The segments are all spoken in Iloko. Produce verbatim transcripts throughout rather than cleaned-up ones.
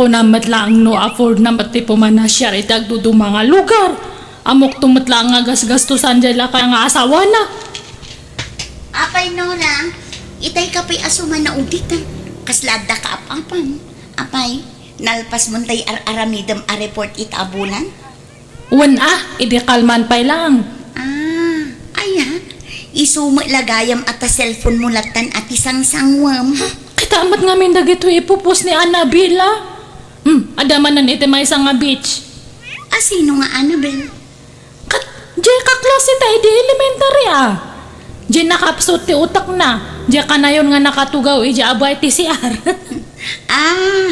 Kunam met laeng no afford na met ti pumanasiar iti agduduma nga lugar. Ammokto met laeng nga gasgastosan diay lakay nga asawana. Apay, Nora, itay ka pay a sumanaudit, a. Kasla adda kaap-apam. Apay, nalpasmon tay ar-aramidem a report ita a bulan? Wen a, idi kalman pay laeng. Ah, aya? Isu met la gayam a ta cellphone mo lattan a ti sangsangwem. Kita met ngamin dagitoy ipupos ni Annabel, a. Hmm, adda manen iti maysa nga beach. A, sino nga Annabel? Ket, diay kaklase ta idi elementary, a. Diay nakapsut ti utekna. Diay kanayon nga nakatugaw idiay abay ti C R. Ah,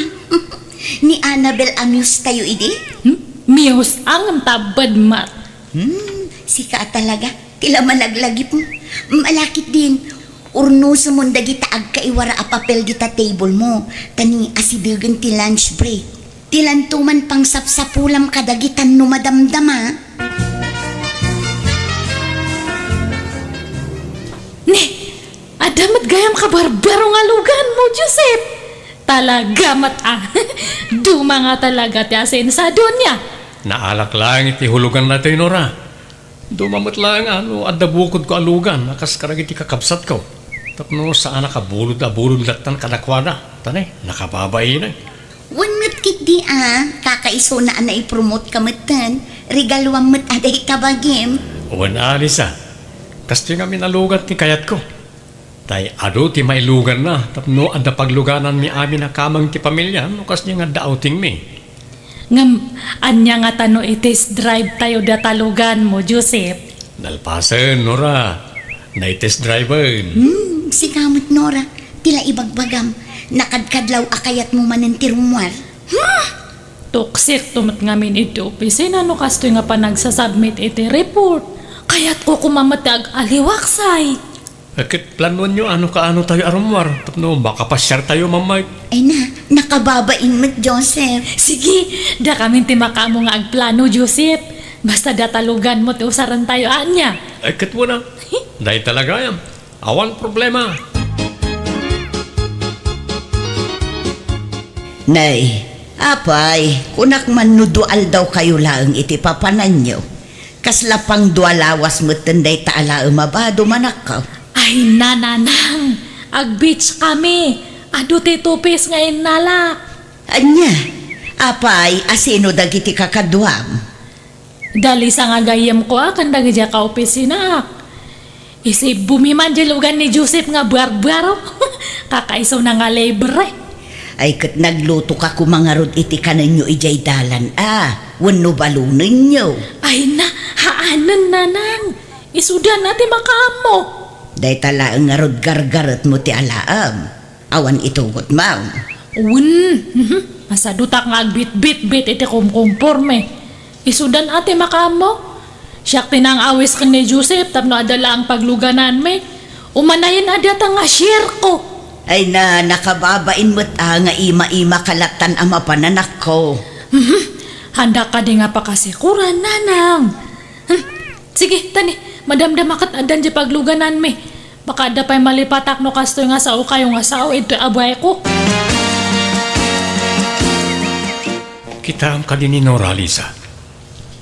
ni Annabel a muse tayo idi? Hmm? Muse, a, ngem tabbed met. Hmm, sika a talaga. Ti la managlagip mo. Malakit din. Urnosem mon dagita agkaiwara a papel dita table mo. Ta ni asidegen ti lunch break. Ti lanto man pangsapsapulam kadagitan no madamdama. Ne, adda met gayam kabarbaro nga lugan mo, Joseph. Talaga met, a. Duma nga talaga ti asensadonia. Naalak laeng iti hulugan daytoy, Nora. Duma met laeng a no adda bukodko a lugan a kas kadagiti kakabsatko. Tapno saan a kabulod a bulod lattan kadakuada. Ta ne, nakababainak. Wen met ketdi a, kakaisuna a naipromote ka metten, regaluam met a dayta bagim. Wen a, Lisa. Kastoy ngamin a lugan ti kayatko. Tay adu ti mailuganna tapno adda paglugananmi amin a kameng ti pamilya no kasdi nga adda outingmi. Ngem, ania ngata no i-test drive tayo data lugan mo, Joseph? Nalpasen, Nora. Nai-test driven. Hmm, sika met, Nora. Ti la ibagbagam, nakadkadlaw a kayatmo manen ti rummuar. Hmm! Tuksikto met ngamin iti opisina no kastoy nga panagsasubmit iti report. Kayatko koma met ti ag-aliwaksay. Ket planuanyo a no kaano tayo a rummuar tapno makapasiar tayo, Ma'am Mike. Ay na, nakababain met, Joseph. Sige, dakamin ti makaammo nga agplano, Joseph. Basta data lugan mo ti usaren tayo, ania? Ay, ket wen a. Dayta la gayam. Awan problema. Nay, apay, kunak man no dua aldaw kayo laeng iti papananyo. Kasla pang dua lawas metten dayta a laem a bado, manakkaw. Ay, nanang, ag-beach kami. Adu ti two piece nga innalak. Ania? Apay, a sino dagiti kakaduam? Da Lisa nga gayyemko a ken dagidiay kaopisinaak. Isibbomi man diay lugan ni Joseph nga barbaro. Kakaisuna nga libre. Ay, ket naglutoka koma ngarud iti kanenyo idiay dalan a, wenno balonenyo. Ay na, haanen, nanang. Isudan a ti makaammo. Dayta laeng ngarud gargaretmo ti alaem. Awan itugot, ma'am. Wen, mhm. Masadutak nga agbitbitbit iti kumkumporme. Isudan a ti makaammo. Siak ti nang-awis ken ni Joseph tapno adda laeng paglugananmi. Umanayen a data nga share ko. Ay na, nakababain met a nga ima-ima ka lattan a mapan, anakko. Mhm. Handak kadi nga pakasikuran, nanang. Hmm. Sige, tani, madamdama ket addan ti paglugananmi. Baka adda pay malipatak no kastoy nga sao kayo nga sao, idtoy abayko. Kitaem kadi ni Nora, Lisa.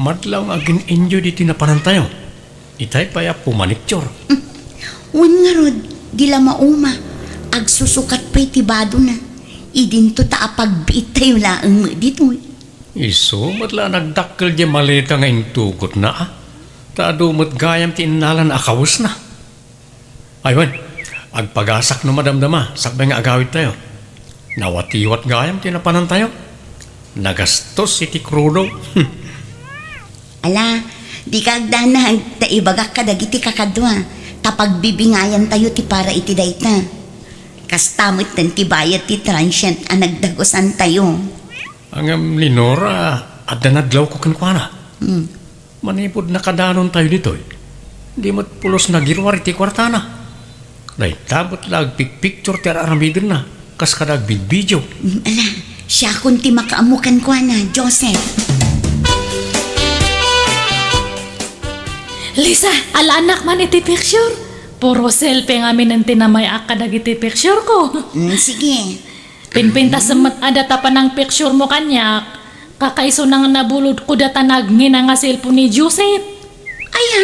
Madlaw nga agin-enjoy diti napanantayo. Itay pay a pumaniktior. Wen ngarud, di la mauma. Agsusukat pay ti badona. Idinto ta apagbiittayo laeng met ditoy. Isu met la a nagdakkel diay maleta nga intugotna, a. Ta adu met gayam ti innalana a kawesna. Ay wen, agpagasak no madamdama, sakbay nga agawidtayo. Nawatiwat gayam ti napanantayo. Nagastos iti krudo. Ala, dika agdanag ta ibagak kadagiti kakadua, ta pagbibingayantayo ti para iti dayta. Kasta metten ti bayad ti transient a nagdagusantayo. Ngem ni Nora, adda nadlawko kenkuana. Hmm. Manipud nakadanontayo ditoy, di met pulos nagiruar iti kuartana. Dayta met la agpikpiktur ti ar-aramidenna, kas kada agbidbidio. Mm, ala, siakon ti makaammo kenkuana, Joseph. Lisa, alaannak man iti picture. Puro selfie ngamin ti namay-ak kadagiti picture ko. Mm, sige. Pinpintas met a data panangpicture mo kaniak. Kakaisuna nga nabulod ko data nagngina nga cellphone ni Joseph. Aya,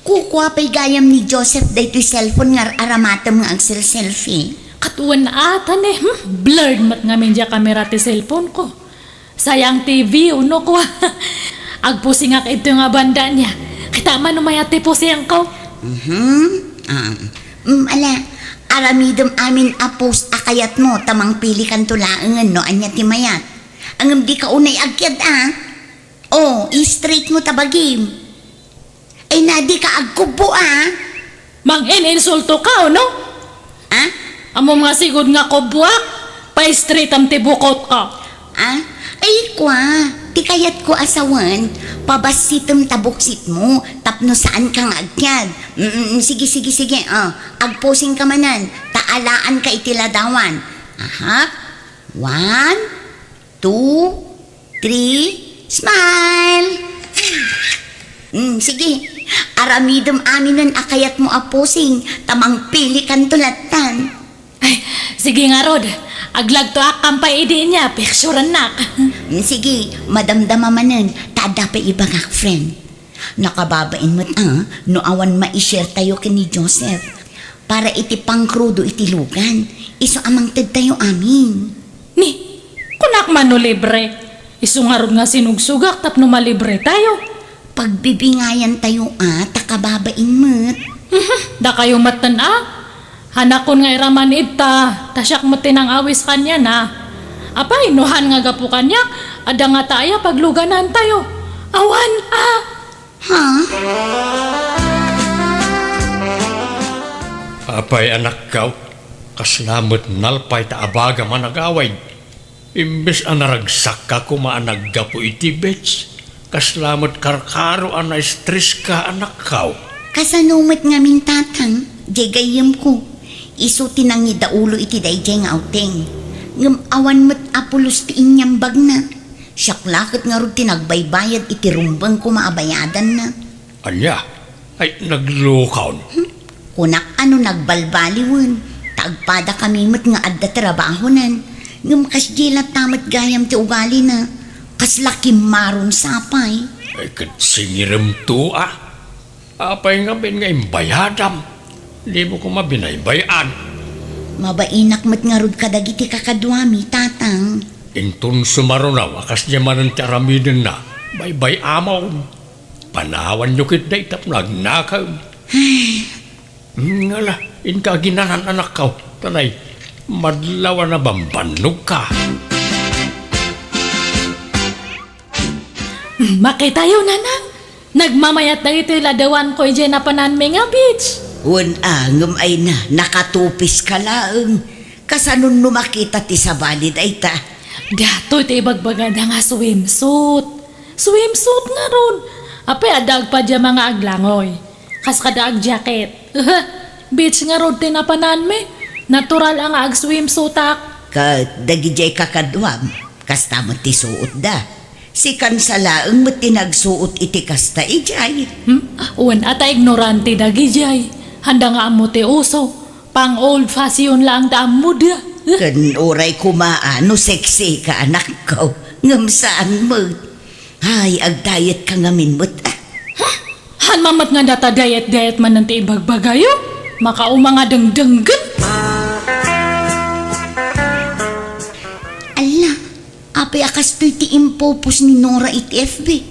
kukua pay gayam ni Joseph daytoy cellphone nga ar-aramatem nga agselselfie. Ket wen ata ni, hmm, blurred met ngamin diay kamera ti cellphone ko. Sayang ti view, no, kua. Agpusingak idto nga banda niya. Kita man no mayat ti pusingko. Mhm. Ah. Mm, ala, aramidem amin a pose a kayatmo ta mangpilikanto laengen no ania ti mayat. Ngem dika unay agkiad, a. O, i-straight mo ta bagim. Ay na, dika agkubbo, a. Mangin-insulto ka, no? A? Ammom nga sigud nga kubboak, pa-straightam ti bukotko. A? Ay, kua, ti kayatko a sawen, pabassitem ta buksitmo, tapno saanka nga agkiad. Mm, mm, sige, sige, sige, o, agpusingka manen, ta alaanka iti ladawan. Aha. One, two, three, smile! Mm, sige, aramidem aminen a kayatmo a pusing, ta mangpilikanto lattan. Ay, sige ngarud, aglagtoak pay idi nia, picturennak. Mm, sige, madamdama manen, ta adda pay ibagak, friend. Nakababain met a no awan mai-share tayo ken ni Joseph para iti pangkrudo iti lugan, isu a mangtedtayo amin. Ni, kunak man no libre, isu ngarud nga sinugsugak tapno malibre tayo. Pagbibingayan tayo a ta kababain met. Mhm, dakayo metten a. Hanakon nga iraman ita, ta siak met ti nangawis kaniana. Apay, no han nga gapu kaniak, adda ngata aya pagluganan tayo. Awan a. Ha? Apay, anakko, kasla met nalpay ta abagam a nagawid. Imbes a naragsakka koma a naggapu iti beach, kasla met karkaro a na-stress ka, anakko. Kasano met ngamin, tatang, diay gayyemko? Isu ti nangidaulo iti daydiay nga outing. Ngem awan met a pulos ti inyambagna. Siak la ket ngarud ti nagbaybayad iti rumbeng koma a bayadanna. Ania? Ay, naglukon. Hmm? Kunak a no nagbalbaliwen, ta agpadakami met nga adda trabahonan. Ngem kasdiay latta met gayam ti ugalina. Kasla kimmaron sapay. Ay, ket singiremto a. Apay ngamin nga imbayadam? Dimo koma binaybay-an. Mabainak met ngarud kadagiti kakaduami, tatang. Inton sumaruno a kasdiay manen ti aramidenna, baybay-amon. Panawanyo ketdi tapno agnakem. Ngala, inka aginanan, anakko. Tanay, madlaw a nabambannogka. Makitayo, nanang. Nagmamayat dagiti ladawanko idiay napananmi nga beach. Wen a, ngem ay na, nakatupiska laeng. Kasanon no makita ti sabali dayta? Datoy ti ibagbagada nga swimsuit. Swimsuit ngarud. Apay, adda agpadiama nga aglangoy. Kas kada agjacket. Beach ngarud ti napananmi. Natural a nga agswimsuitak. Ket dagidiay kakaduam, kasta met ti suotda. Sikan sa laeng met ti nagsuot iti kasta idiay. Hmm? Wen a ta ignorante dagidiay. Handa nga ammo ti uso. Pang old fashion laeng ti ammoda. Ken uray koma a no sexy ka, anakko, ngem saan met. Ay, agdiet ka ngamin met, a. Ha? Han man met nga data diet-diet manen ti ibagbagayo? Makauma nga dengdenggen. Alla, apay a kastoy ti impopost ni Nora iti F B?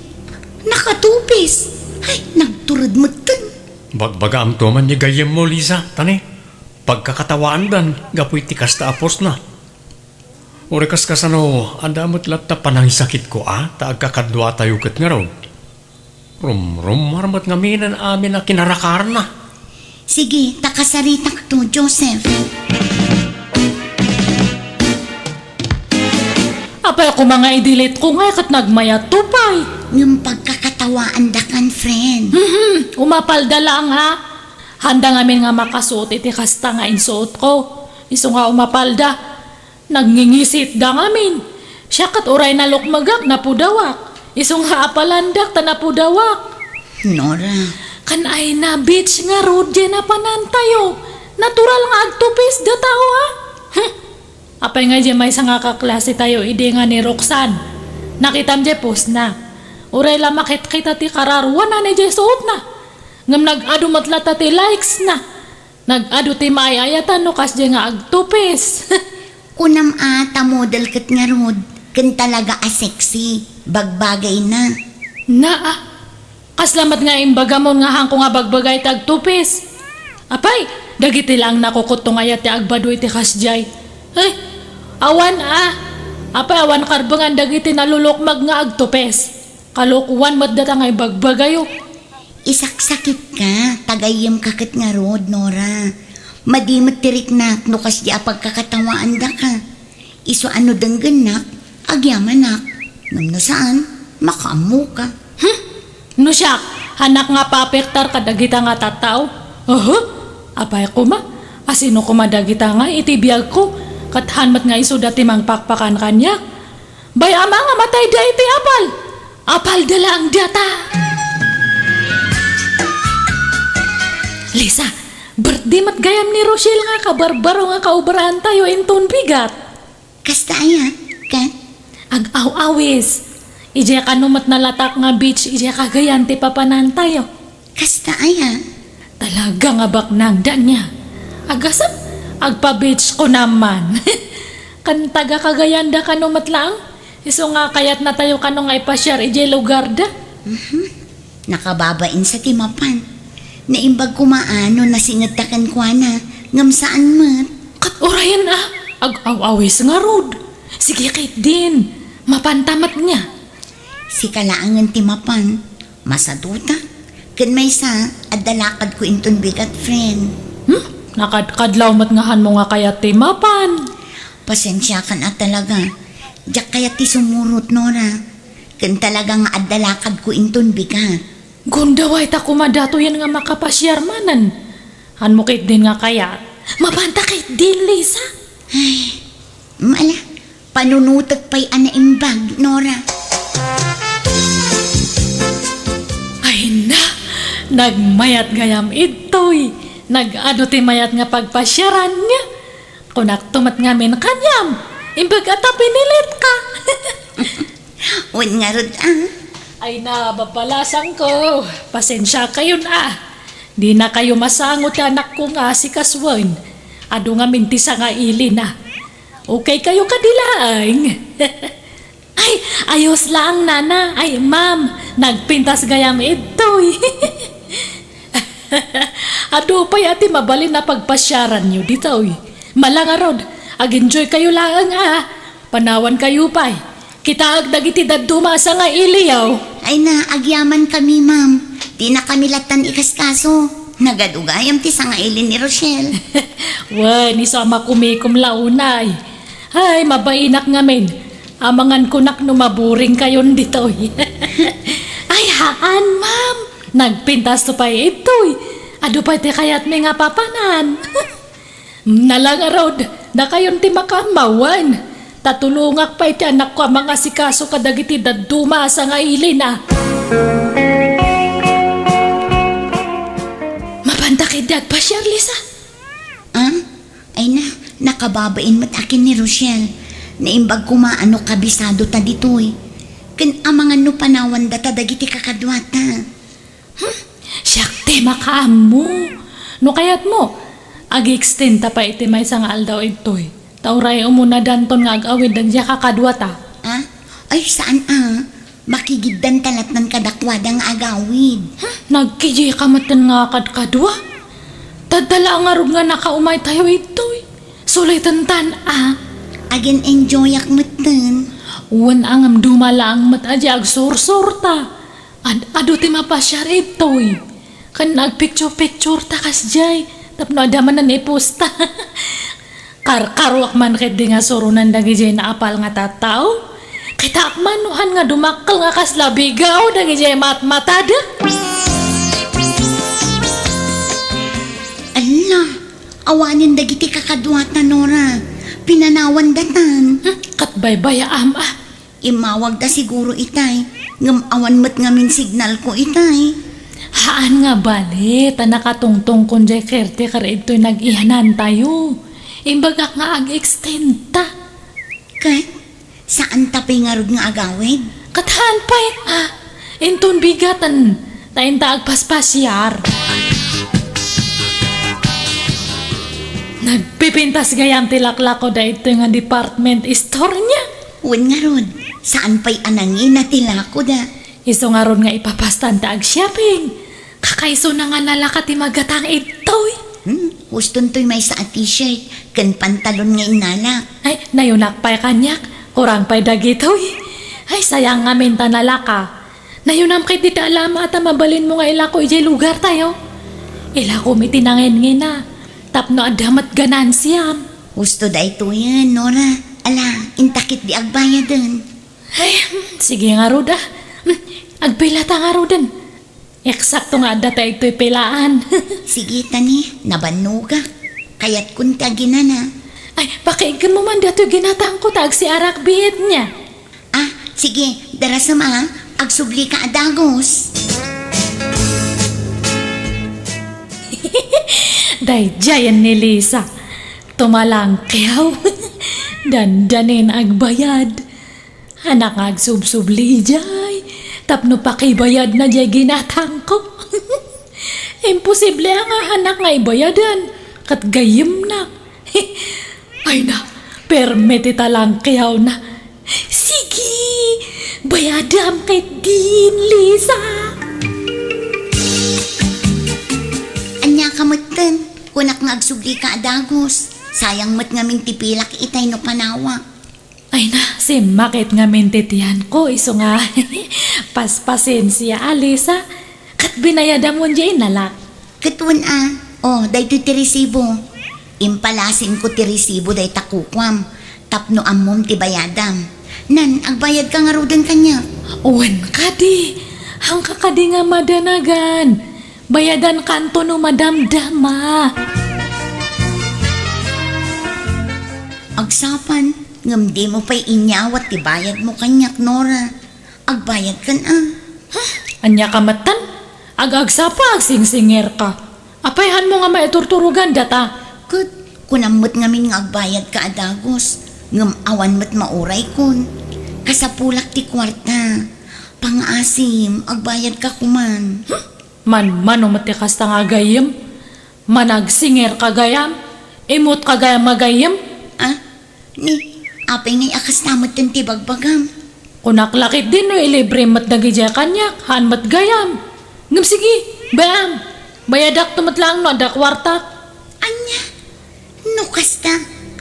Nakatupis! Ay, nagtured metten. Bagbagaamto man ni gayyemmo, Liza, tani? Pagkakatawaandan gapu iti kasta a postna. Uray kas kasano, adda met latta panangisakitko a ta agkakaduatayo ket ngarud. Rumrummar met ngaminen amin a kinarakarna. Sige, ta kasaritakto, Joseph. Apay, koma nga i-delete ko ngay ket nagmayatto pay. Ngem pagkakatawaandakan, friend. Mhm, umapalda laeng, ha? Handa ngamin nga makasuot iti kasta nga insuotko. Isu nga umapalda. Nagngingisitda ngamin. Siak ket uray nalukmegak, napudawak. Isu nga apalandak ta napudawak. Nora. Kan ay na, beach ngarud diay napanantayo. Natural nga agtupis dataw, ha? Hm. Apay nga idiay maysa nga kaklasetayo idi nga ni Roxanne? Nakitam diay postna. Uray la makitkita ti kararuanan idiay suotna. Ngem nag-adu met latta ti likesna. Nag-adu ti maay-ayatan no kasdiay nga agtupis. Kunam a ta model ket ngarud, ken talaga a sexy, bagbagayna. Naa, kasla met nga imbagamon nga haanko nga bagbagay ti agtupis. Apay, dagiti laeng nakukutto nga ayat ti agbadu iti kasdiay. Eh, awan a. Apay, awan karbengan dagiti nalulukmag nga agtupis. Kalokoan met data nga ibagbagayo. Isaksakitka, ta gayyemka ket ngarud, Nora. Madi met ti riknak no kasdi a pagkakatawaandaka. Isu a no denggennak, agyamanak. Ngem no saan, makaammoka. Hmm? No siak, haanak nga paapektar kadagita nga tattao? Oho? Apay koma, asino koma dagita nga iti biagko, ket haan met nga isuda ti mangpakpakan kaniak? Bay-am a nga matayda iti apal. Apalda laeng data. Lisa, birthday met gayam ni Rochelle nga kabarbaro nga kaobraantayo inton bigat. Kasta aya, ket? Ag-aw-awis. Idiay kano met nalatak nga beach idiay Cagayan ti papanantayo. Kasta aya? Talaga nga baknang, Dania. Agasem, agpa-beach ko naman. Kan taga Cagayan da kano met laeng? Isu nga kayatnatayo kano nga ipasiar idiay lugarda? Mhm. Nakababain sa ti mapan. Naimbag koma a no nasingedta kenkuana, ngem saan met. Ket urayen a, ag-aw-awis ngarud. Sige ketdin, mapanta met nga. Sika laengen ti mapan, masaduta. Ken maysa, adda lakadko inton bigat, friend. Hmm? Nakadkadlaw met nga hanmo nga kayat ti mapan. Pasensiakan a talaga. Diak kayat ti sumurot, Nora. Ken talaga nga adda lakadko inton bigat. Gundaway ta koma datoyen nga makapasiar manen. Hanmo ketdin nga kayat. Mapanta ketdin, Lisa. Ay, mala. Panunotek pay a naimbag, Nora. Ay na, nagmayat gayam idtoy. Nag-adu ti mayat nga pagpasiaran nga. Kunakto met ngamin kaniam, imbag a ta pinilitka. Wen ngarud a. Ay na, babalasangko. Pasensiakayon a. Dinakayo masango ti anakko nga asikasuen. Adu ngamin ti sangailina. Okay kayo kadi laeng? Ay, ayos laeng, nana. Ay, ma'am, nagpintas gayam idtoy. Adu pay a ti mabalin a pagpasiaranyo ditoy. Mala ngarud, ag-enjoy kayo laeng a. Panawan kayo pay. Kitaek dagiti dadduma a sangailiyo. Ay na, agyaman kami, ma'am. Di na kami lattan ikaskaso. Nagadu gayam ti sangaili ni Rochelle. Wen, isu a makumikom la unay. Ay, mabainak ngamin. Amangan kunak no maburing kayon ditoy. Ay, haan, ma'am. Nagpintas to pay itoy. Adu pay ti kayatmi nga papanan. Nala ngarud, dakayon ti makaammawen. Ta tulongak pay ti anakko a mangasikaso kadagiti dadduma a sangailina. Mapanta ketdi agpasiar, Lisa? Ah? Ay na, nakababain met a ken ni Rochelle. Naimbag koma a no kabisado ta ditoy. Ken amangan no panawan data dagiti kakaduata. Hmm, siak ti makaammo. No kayatmo, ag-extend ta pay iti maysa nga aldaw idtoy. Ta uray umuna danton nga ag-awid dagiti kakaduata. Ah? Ay, saan a? Makigiddan ta lattan kadakuada nga agawid. Hmm, nagkidika metten nga kadkadua? Tadda la ngarud nga nakaumay tayo itoy. Sulitan tan a. Agin-enjoyak metten. Wen a ngem duma laeng met a di agsursurta. Ad-adu ti mapasiar itoy. Ken agpicture-picture ta kasdiay. Tapno adda manen iposta. Karkaroak man ketdi nga suronen dagidiay naapal nga tattao. Kitaak man no han nga dumakkel nga kasla bigaw dagidiay matmatada. Alla, awanen dagiti kakaduata, Nora. Pinanawan datan. Hmm, ket baybayaam a. Immawagda siguro itay, ngem awan met ngamin signalko itay. Haan nga bale, ta nakatungtong kon jay caretaker idtoy nag-iyanantayo. Imbagak nga ag-extend ta. Ket, saan ta pay ngarud nga agawid? Ket haan pay, ah, inton bigaten, ta inta agpaspasiar. Nagpipintas gayam ti laklako daytoy nga department store niya. Wen ngarud, saan pay a nangina ti lakoda? Isu ngarud nga ipapastan ta ag-shopping. Kakaisuna nga nalaka ti magatang idtoy. Hmm, huston toy maysa a t-shirt ken pantalon nga innalak. Ay, nayunak pay kaniak. Kurang pay dagitoy. Ay, sayang ngamin ta nalaka. Nayunam ketdi ti alama ta mabalinmo nga ilako idiay lugartayo. Ilakom iti nangingina. Tapno adda met ganansiam. Husto daytoyen, Nora. Ala, inta ketdi agbayaden. Ay, hmm, sige ngarud, ah. Hmm, agpilata ngaruden. Eksakto nga adda ta itoy pilaan. Sige, tani, nabannogak. Kayatkon ti aginana. Ay, pakiiggem mo man datoy ginatangko ta agsiarak biit niya. Ah, sige, darasem a, agsublika a dagus. Daydiayen ni Lisa. Tumalangkiaw. Dandanin agbayad. Anak nga agsubsubli idiay, tapno pakibayadna diay ginatangko. Imposible a nga anak nga ibayadan, ket gayyemna. Ay na, permi ti talangkiawna. Sige, bayadam ketdin, Lisa. Ania ka metten, kunak nga agsublika a dagus. Sayang met ngamin ti pilak itay no panawak. Ay na, simmakit ngamin ti tiyanko, isu nga paspasensia, Alisa. Ket binayadam wen diay innalak. Ket wen a, o, daytoy ti resibo. Impalasinko ti resibo dayta kukuam, tapno ammom ti bayadam. Nan, agbayadka ngaruden kaniak. Wen kadi, haanka kadi nga madanagan. Bayadankanto no madamdama. Agsapan, ngem dimo pay inyawat ti bayadmo kaniak, Nora. Agbayadkan a. Huh? Ania ka metten? Ag-agsapa, agsingsingerka. Apay haanmo nga maiturturogan data? Ket, kunam met ngamin nga agbayadka a dagus, ngem awan met mauraykon. Kasapulak ti kuarta. Pangaasim, agbayadka koman. Huh? Manmano met ti kasta nga agayyem? Managsingerka gayam? Immotka gayam nga gayyem? Ah, ni, apay ngay a kasta metten ti bagbagam? Kunak la ketdi no ilibrem met dagidiay kaniak, haan met gayam. Ngem sige, bayam. Bayadakto met laeng no adda kuartak. Ania? No kasta,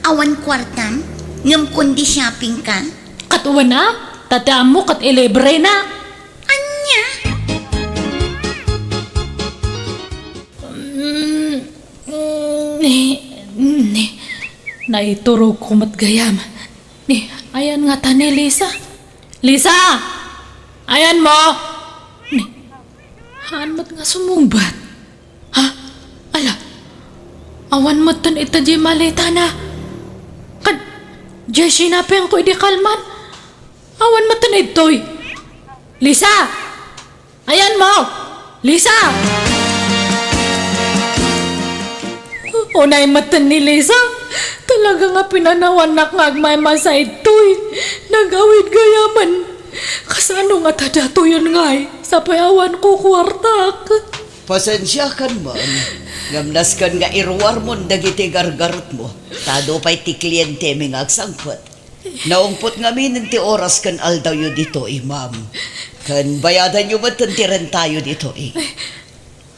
awan kuartam? Ngem kundi shoppingka? Ket wen a, ta ti ammo ket ilibrenak. Ania? Mm, mm, ni, ni, naiturogko met gayam. Ni, ayan ngata ni Lisa. Lisa! Ayanmo! Ni, haan met nga sumungbat. Ha? Ala, awan metten ita diay maletana. Ket, diay sinapianko idi kalman. Awan metten idtoy. Lisa! Ayanmo! Lisa! Unay metten ni Lisa. Talaga nga pinanawannak nga agmaymaysa idtoy. Nagawid gayamen. Kasano ngata datoyen ngay? Sapay awan kukuartak. Pasensiakan man. Ngem nasken nga iruarmon dagiti gargarutmo. Ta adu pay ti klientemi nga agsangpet. Naungpot ngamin ti oras ken aldawyo ditoy, ma'am. Ken bayadanyo met ti rentayo ditoy.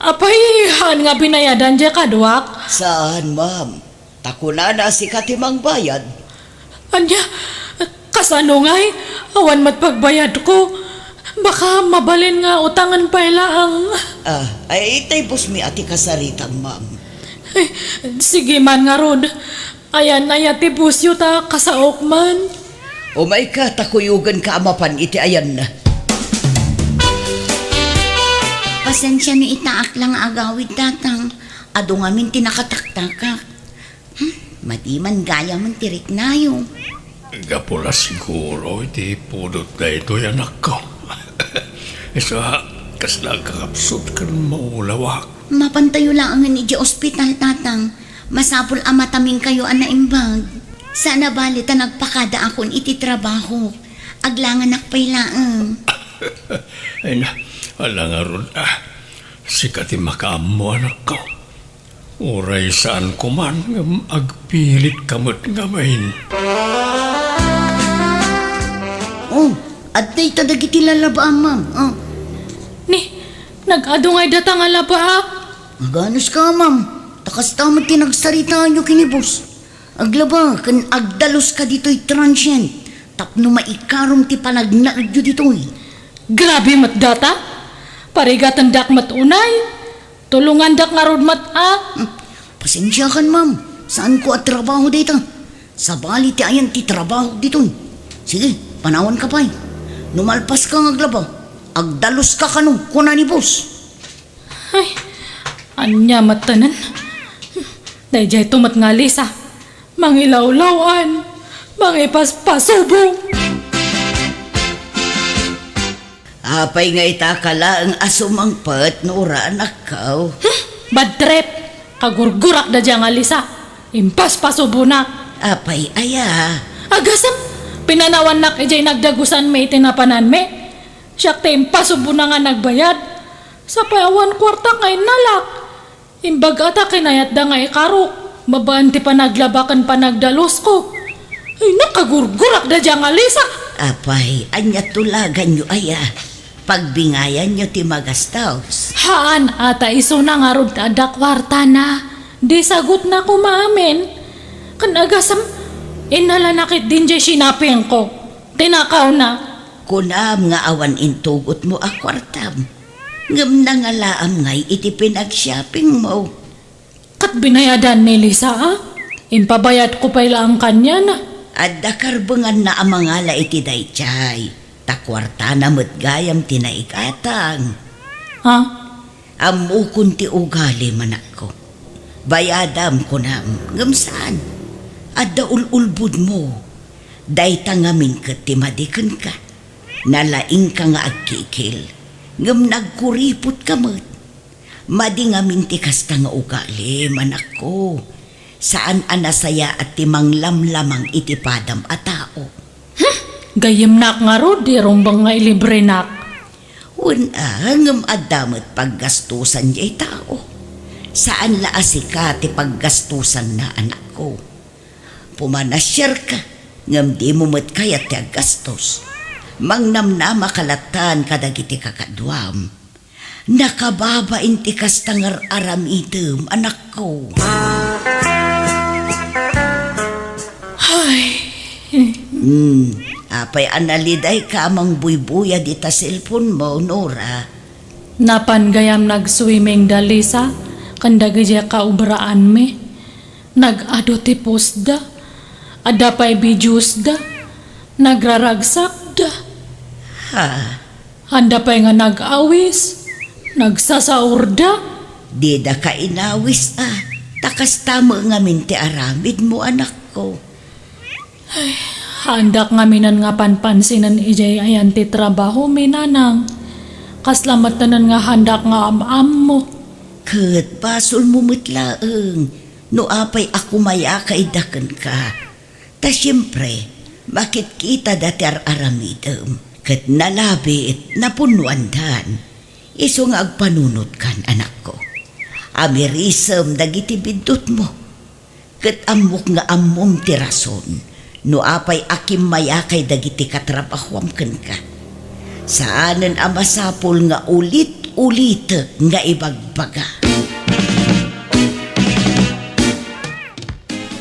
Apay, haan nga binayadan diay kaduak? Saan, ma'am. Ta kunana, sika ti mangbayad. Ania? Kasano ngay? Awan met pagbayadko. Baka mabalin nga utangen pay laeng. Ah, ay, itay bossmi a ti kasaritam, ma'am. Ay, sige man ngarud. Ayan aya ti bossyo ta kasaok man. Umayka ta kuyogenka a mapan iti ayanna. Pasensia no itaak la nga agawid, Tatang. Adu ngamin ti nakataktakak. Hmm, madi man gayamen ti riknayo. Gapu la siguro iti pudot daytoy, anakko. Isu a, kasla agkakapsut ken maulawak. Mapantayo laengen idiay ospital, Tatang. Masapul a matamingkayo a naimbag. Saan a bali ta nagpakadaakon iti trabaho. Aglanganak pay laeng. Ay na, ala ngarud, ah. Sika ti makaammo, anakko. Uray saanko man ngem agpilitka met ngamin. Oh, adda ita dagiti lalabaam, ma'am. Oh. Ni, nag-adu ngay data nga labaak? Aganuska, ma'am. Ta kasta met ti nagsaritaanyo ken ni boss. Aglaba ken agdaluska ditoy transient tapno maikarom ti panagnaedyo ditoy. Grabe met data! Parigatendak met unay. Tulongandak ngarud met a. Hmm. Pasensiakan, ma'am. Saanko a trabaho dayta. Sabali ti ayan ti trabaho ditoy. Sige, panawanka pay. No malpaska nga aglaba, agdaluska kano, kuna ni boss. Ay, ania met tanan? Daydiay to met nga Lisa. Mangilawlaw-an, mangipaspasubo. Apay nga ita ka laeng a sumangpet, Nora, anakko? Hmm, bad trip. Kagurgurak daydiay nga Lisa. Impaspasubonak. Apay aya? Agasem, pinanawannak idiay nagdagusanmi iti napananmi. Siak ti impasubona nga nagbayad. Sapay awan kuartak nga innalak. Imbag a ta kinayatda nga ikarok, babaen ti panaglaba ken panagdalusko. Ay, nakagurgurak daydiay nga Lisa. Apay, ania tulaganyo aya? Pagbingayanyo ti magastos. Haan, a ta isuna ngarud ti adda kuartana. Di sagutna koma amin. Ken agasem, innalanak ket dindiay sinapingko. Tinakawna. Kunam nga awan intugotmo a kuartam. Ngem nangalaam ngay iti pinagshoppingmo. Ket binayadan ni Lisa, a? Impabayadko pay laeng kaniana. Adda karbenganna a mangala iti daydiay, ta kuartana met gayam ti naigatang. Ha? Ammokon ti ugalim, anakko. Bayadam, kunam, ngem saan. Adda ul-ulbodmo. Dayta ngamin ket ti madi kenka. Nalaingka nga agkikil, ngem nagkuripotka met. Madi ngamin ti kasta nga ugalim, anakko. Saan a nasayaat ti manglamlamang iti padam a tao. Hmm, gayyemnak ngarud, di rumbeng nga ilibrenak. Wen a, ngem adda met paggastusan diay tao. Saan la a sika ti paggastusanna, anakko. Pumanasierka, ngem dimo met kayat ti aggastos. Mangnamnamaka lattan kadagiti kakaduam. Nakababain ti kasta nga ar-aramidem, anakko. Ay. Hmm, apay a nalidayka a mangbuybuyad ita cellphone mo, Nora? Napan gayam nag-swimming da Lisa ken dagiti kaobraanmi. Nag-adu ti postda. Adda pay videosda. Nagraragsakda. Ha? Adda pay nga nag-awis. Nagsasaurda. Didaka inawis a. Ta kasta met ngamin ti aramidmo, anakko. Ay, haandak ngaminen nga panpansinen idiay ayan ti trabahomi, nanang. Kasla metten nga haandak nga am-ammo. Ket basolmo met laeng no apay a kumayaka ida kenka. Ta siempre, makitkitada ti ar-aramidem, ket nalabit, napunnoandan. Isu nga agpanunotkan, anakko. Amirisem dagiti biddutmo. Ket ammok nga ammom ti rason no apay a kimmayakay dagiti katrabahoam kenka. Saanen a masapul nga ulit-ulitek nga ibagbaga.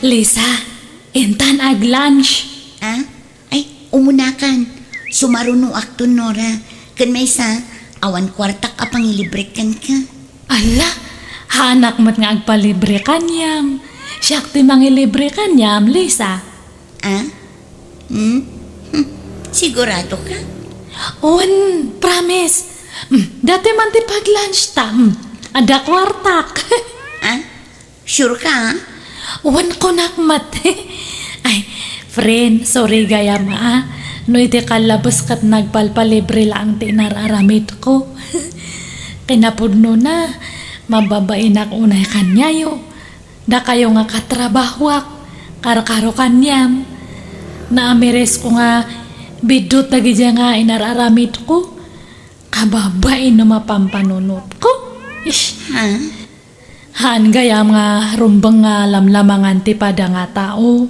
Lisa, intan ag-lunch. Ah? Ay, umunakan. Sumarunoakton, Nora. Ken maysa, awan kuartak a pangilibre kenka. Ala, haanak met nga agpalibre kaniam. Siak ti mangilibre kaniam, Lisa. Ah? Hmm? Hmm. Sigurado ka? Wen, promise. Hmm, dati man ti pag-lunch ta. Hmm, adda kuartak. Ah? Sure ka, ah? Wen, kunak met. Ay, friend, sorry gayam, ah. No iti kallabes ket nagpalpalibre laeng ti inar-aramidko. Kinapudnona, mababainak unay kaniayo. Dakayo nga katrabahoak, karkaro kaniam. Naamiresko nga biddut dagiti nga inar-aramidko. Kababain no mapampanunotko. Ish. Ha? Haan gayam nga rumbeng nga lamlamangan ti pada nga tao.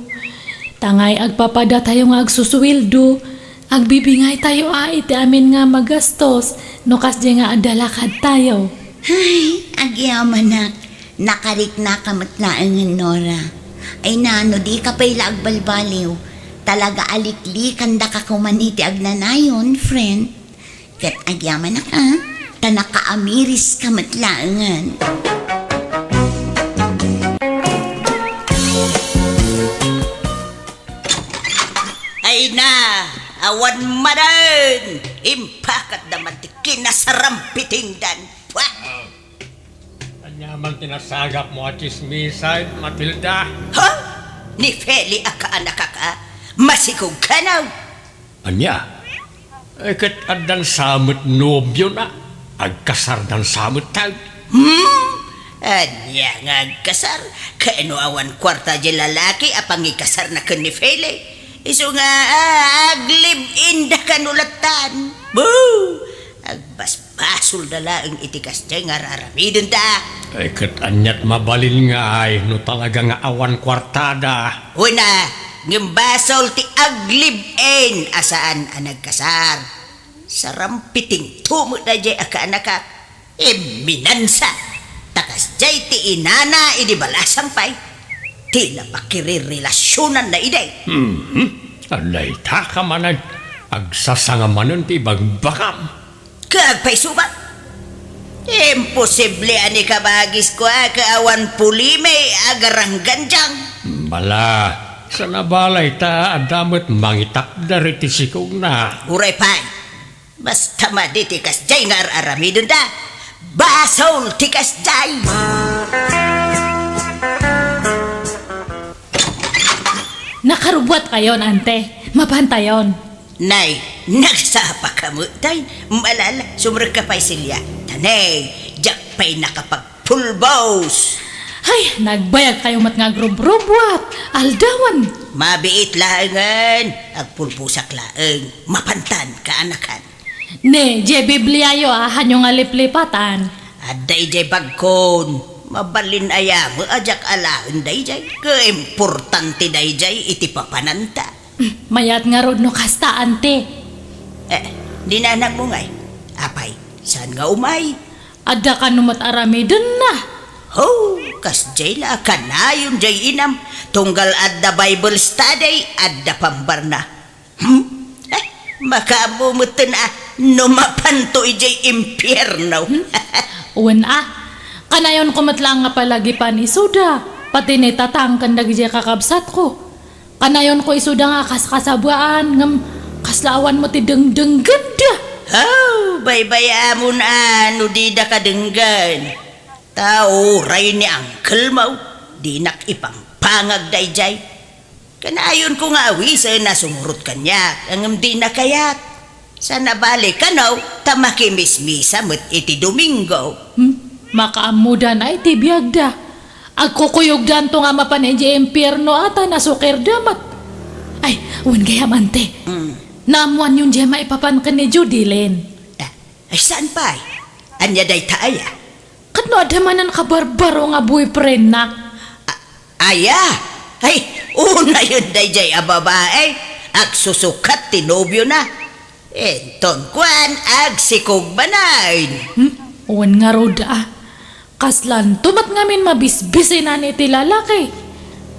Tangay agpapadatayo nga agsusueldo, agbibingaytayo a iti amin nga magastos no kasdiay nga adda lakadtayo. Ay, agyamanak, nakariknaka met laengen, Nora. Ay na, no dika pay la agbalbaliw, talaga a liklikandaka koman iti agnanayon, friend. Ket agyamanak a, ta nakaamiriska met laengen. Ay na, awan manen! Impakatda man ti kinasarampitingdan. Pwah! Ania man ti nasagapmo a tsismisan, Matilda? Ha? Ni Feli a kaanakak a? Masikog kano? Ania? Eh, ket addan sa met nobiona? Agkasardan sa met tayo? Hmm? Ania nga agkasar? Kano awan kuarta di lalaki a pangikasarna ken ni Feli? Isu nga, ah, aglive-in da kano lattan. Boo! Agbas- Basolda laeng iti kasdiay nga ar-aramidenda. Ay, ket aniat mabalin nga ay no talaga nga awan kuartada? Wen a, ngem basol ti aglive-in a saan a nagkasar. Sarampitingto met daydiay a kaanakak. Imminansa. Ta kasdiay ti inana idi balasang pay. Ti la pakirerelasionanna idi. Mhm. Dayta ka manen, agsasanga manen ti ibagbagam. Ket agpaisuba? Imposible a ni kabagisko a ket awan pulimi a garanggandiang. Bala, saan a balay ta adda met mangitakder iti sikogna. Uray pay, basta madi ti kasdiay nga ar-aramidenda, basol ti kasdiay. Nakarubbuatkayon, ante. Mapantayon. Nay, nagsapaka met tay. Malala, sumrekka pay, Celia. Ta nay, diak pay nakapagpulbos. Ay, nagbayagkayo met nga agrubrubuat. Aldawen. Mabiit laengen. Agpulbosak laeng. Mapantan, kaanakan. Ne, diay Bibliayo a, hanyo nga liplipatan. Adda idiay bagkon. Mabalin aya met a diak alaen daydiay. Kaimportante daydiay iti papananta. Mayat ngarud no kasta, ante. Eh, ni nanangmo ngay? Apay, saan nga umay? Adda kano met aramidenna. Ho, kasdiay la a kanayon diay inam. Tunggal adda Bible study, adda pambarna. Hmm? Eh, makaammo metten a no mapanto idiay impierno. Hmm? Wen a, kanayonko met laeng nga palagipan isuda, pati ni tatang ken dagiti kakabsatko. Kanayonko isuda nga kaskasabaan, ngem kasla awan met ti dengdenggenda. Aw, baybayamon a no didaka denggen. Ta uray ni uncle-mo, dinak ipampangag daydiay. Kanayonko nga awisen a sumurot kaniak, ngem dina kayat. Saan a bale kano, ta makimismisa met iti Domingo. Hmm? Makaammodan a iti biagda. Agkukuyogdanto nga mapan idiay impierno a ta nasukirda met. Ay, wen gayam, ante. Mm. Naammoanyon diay maipapan ken ni Judilyn. Ah, ay, saan pay? Ania dayta aya? Ket no adda manen kabarbaro nga boyfriendna? A-, aya? Ay, unayen daydiay a babae, agsusukat ti nobiona. Inton kuan, agsikog manen. Hmm? Wen ngarud a. Kaslanto met ngamin mabisbisinan iti lalaki.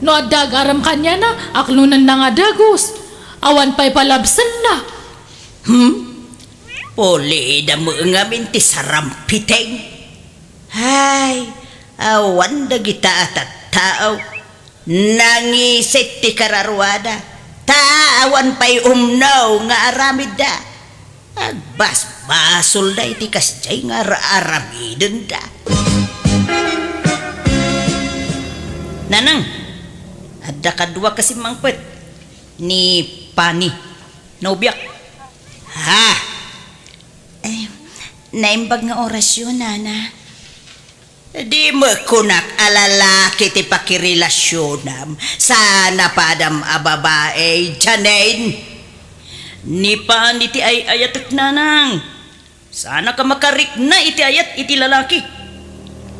No adda agarem kaniana, aklonenna nga dagus. Awan pay palabsenna. Hmm? Pulida met ngamin ti sarampiting. Hay, awan dagita a tattao. Nangisit ti kararuada, ta awan pay umno nga aramidda. Agbasbasolda iti kasdiay nga ar-aramidenda. Nanang, adda kadua kasi mangpet ni Pani. Nobiak. Ha? Eh, naimbag nga orasyon, Nana. Dimo kunak a lalaki ti pakirelasionam, saan a padam a babai, Janine. Ni Pani ti ay-ayatek, nanang. Saanka makarikna iti ayat iti lalaki.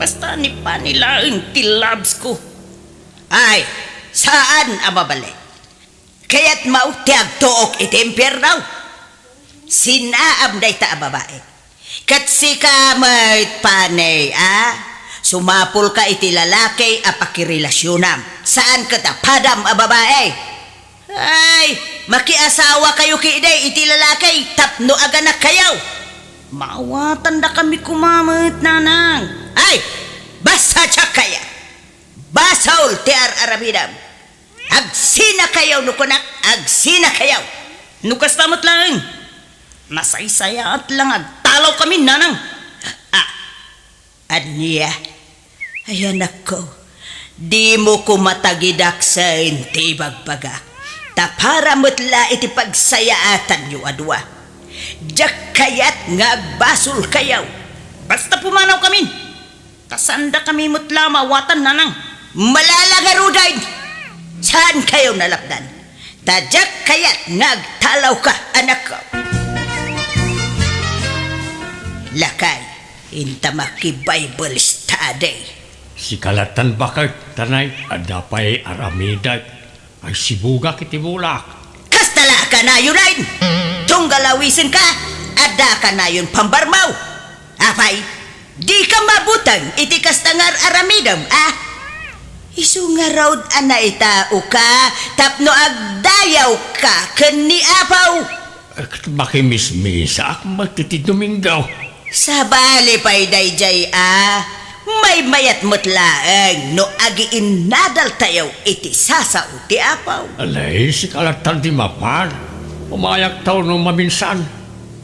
Basta ni Pani laeng ti loves ko. Ay, saan a mabalin. Kayatmo ti agtuok iti impierno? Sinaam dayta a babai. Ket sika met, Pani, a? Sumapulka iti lalaki a pakirelasionam. Saan ket a padam a babai. Ay, makiasawakayo ketdi iti lalaki tapno aganakkayo. Maawatandakami koma met, nanang. Ay, basta diak kayat. Basol ti ar-aramidem. Agsinakayo no kunak, agsinakayo. No kasta met laeng, nasaysayaat la nga agtalawkami, nanang. Ah, ania? Ay, anakko, dimo koma tagidaksen ti ibagbagak. Ta para met la iti pagsayaatanyo a dua. Diak kayat nga agbasolkayo. Basta pumanawkamin. Ta saandakami met la maawatan, nanang. Malala ngaruden! Saankayo nalapdan. Ta diak kayat nga agtalawka, anakko. Lakay, inta maki-Bible study. Sika lattan baket, tanay, adda pay aramidek. Ay, sibugak iti bulak. Kasta la a kanayon, ay! Tunggal awisenka, adda kanayon pambarmaw. Apay, dika mabuteng iti kasta nga ar-aramidem, a? Isu ngarud a naitaoka tapno agdayawka ken ni Apo. Ket makimismisaak met iti Domingo. Sabali pay daydiay a, maymayat met laeng no agiinnadaltayo iti sasao ti Apo. Alay, sika lattan ti mapan. Umayaktayo no maminsan.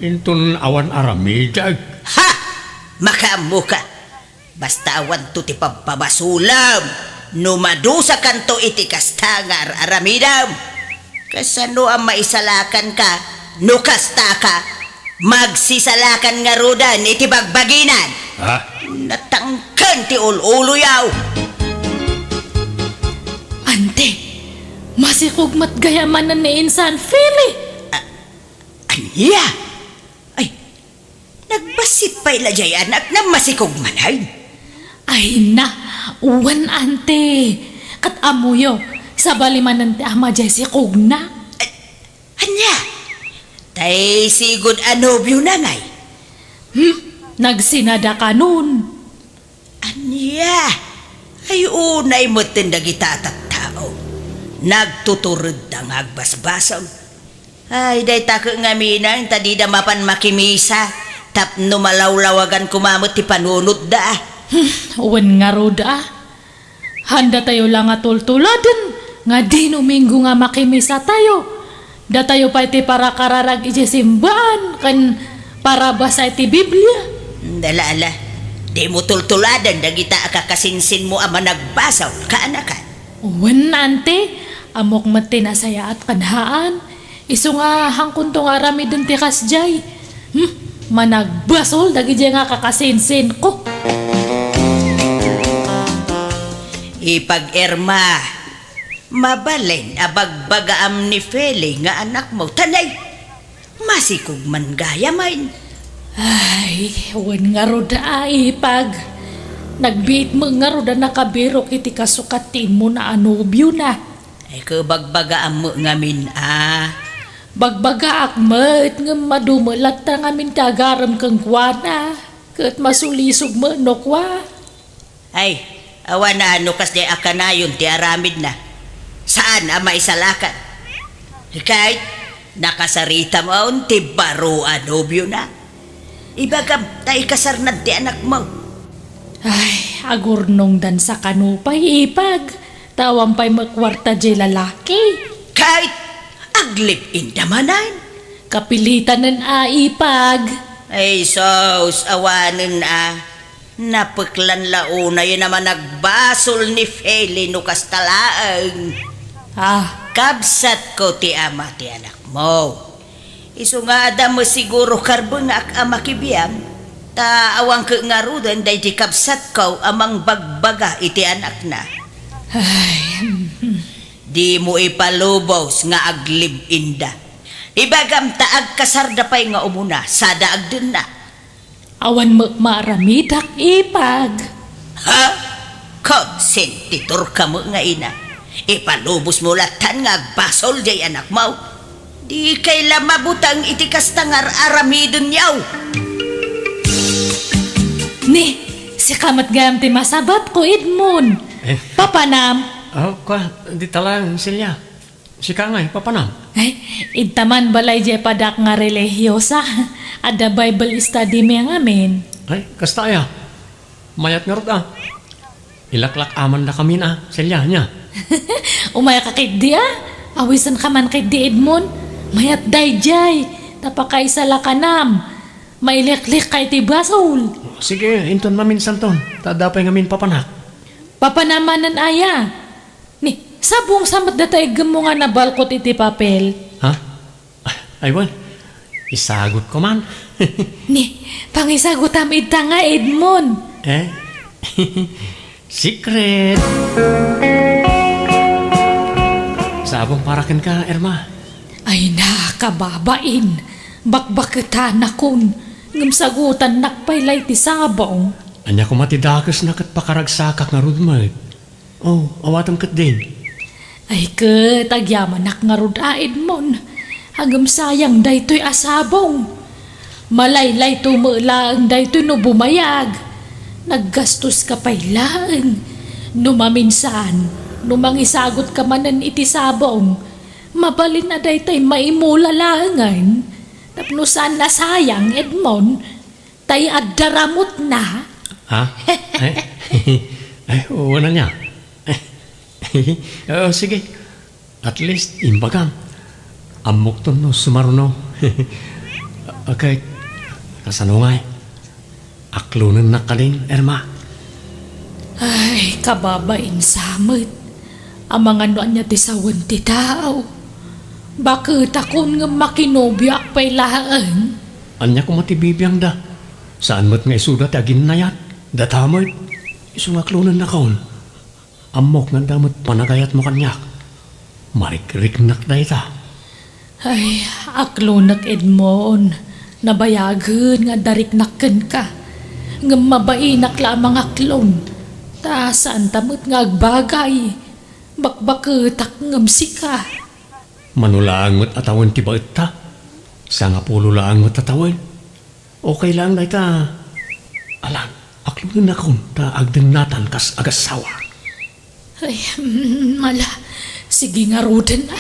Inton awan aramidek. Ha! Makaammoka. Basta awanto ti pabpabasolem no madusakanto iti kasta nga ar-aramidem. Kasano a maisalakanka no kastaka? Magsisalakan ngaruden iti bagbaginan. Ha? Natangken ti ul-uloyo. Ante, masikog met gayam manen ni Insan Feli. A-, ania? Ay, nagbassit pay la diay anakna, masikog manen. Ay na, wen, ante. Ket ammoyo, sabali manen ti ama diay sikogna. Ania? Tay sigud a nobiona ngay? Hmm? Nagsinada kanon. Ania? Ay, unay metten dagita a tattao. Nagtuturedda nga agbasbasol. Ay, dayta ket ngamin, ta dida mapan makimisa, tapno malawlawagan koma met ti panunotda. Hmm, wen ngarud a. Haandatayo la nga tultuladen nga Domingo nga makimisatayo. Datayo pay ti para kararag idiay simbaan ken para basa iti Biblia. Ala, ala. Dimo tultuladen dagita a kakasinsinmo a managbasol, kaanakan. Wen, ante, ammok met ti nasayaat ken haan. Isu nga, haankonto nga aramiden ti kasdiay. Hmm, managbasol dagidiay nga kakasinsinko. Ipag-Irma, mabalin a bagbagaam ni Feli nga anakmo, tanay, masikog man gayam. Ay, wen ngarud a, ipag. Nagbiit met ngarud a nakabirok iti kasukat ti immuna a nobiona. Ay, ket bagbagaam met ngamin a. Bagbagaak met, ngem adu met latta ngamin ti agarem kenkuana, ket masulisog met no kua. Ay, awan a no kasdiay a kanayon ti aramidna. Saan a maisalakan. Ket nakasaritam on ti baro a nobiona. Ibagam ta ikasarnad ti anakmo. Ay, agurnongdan sa kano pay, ipag. Ta awan pay met kuarta diay lalaki. Ket aglive-inda manen. Kapilitanen a, ipag. Ay, sus, awanen a. Napeklan la unayen a managbasol ni Feli no kasta laeng. Ah. Kabsatko ti ama ti anakmo. Isu nga adda met siguro karbengaak a makibiang. Ta awan ket ngaruden daydi kabsatko a mangbagbaga iti anakna. Ay, hmm. Dimo ipalubos nga aglib-inda. Ibagam ta agkasarda pay nga umuna, sada agdenna. Awan met maaramidak, ipag. Ha? Konsentiturka met nga ina. Ipalubosmo lattan nga agbasol diay anakmo. Dikay la mabuteng iti kasta nga ar-aramidenyo. Ni, sika met gayam ti masabatko, Edmond. Eh. Papanam. Oh, kwa, dita lang, Celia. Sika ngay, papanam? Ay, idta man balay diay padak nga relihiyosa. Adda Bible study mi ngamin. Ay, kasta aya. Mayat ngarud a. Ilaklak-aman dakamin a, Celia, nia? Umayka ketdi a. Awisenka man ketdi, Edmond. Mayat daydiay. Ta pakaisalakanam. Maileklekkay ti basol. Sige, inton maminsanton. Ta adda pay ngamin papanak. Papanam manen aya. Ni, sabong sa met data iggemmo nga nabalkot iti papel. Ha? Ay, wen. Isagutko man. Ni, pangisagutam ita nga, Edmond. Eh? Secret. Sabong para kenka, Irma. Ay na, kababain. Bakbaketanakon. Ngem sagutannak pay la iti sabong. Ania koma ti dakesna ket pakaragsakak ngarud met. Oh, awatem ketdin. Ay ket, agyamanak ngarud a, Edmond. Ngem sayang daytoy a sabong. Malaylayto met laeng daytoy no bumayag. Naggastoska pay laeng. No maminsan, no mangisagutka manen iti sabong, mabalin a daytoy maimula laengen. Tapno saan a sayang, Edmond. Tay adda ramutna. Ha? Eh? Ay, wala niya. Oh, sige. At least, imbagam. Ammokton no sumaruno. Okay. Kasano ngay? Aklonennak kadin, Irma? Ay, kababain sa met. Amangan no ania ti sawen ti tao. Baketakon ngem makinobioak pay laeng. Ania koma ti bibiangda? Saan met nga isuda ti aginnayat? Data met. Isu nga aklonennakon. Ammok nga adda met panagayatmo kaniak. Marikriknak dayta. Ay, aklonek, Edmond. Nabayagen nga adda riknak kenka. Ngem mabainak la a mangaklon. Ta saanta met nga agbagay. Bakbaketak ngem sika. Mano laeng met a tawen ti baetta? Sangapulo laeng met a tawen. Okay laeng dayta. Alan, aklonennakon ta agdennatan kas agassawa. Ay, mm, ala, sige ngaruden a.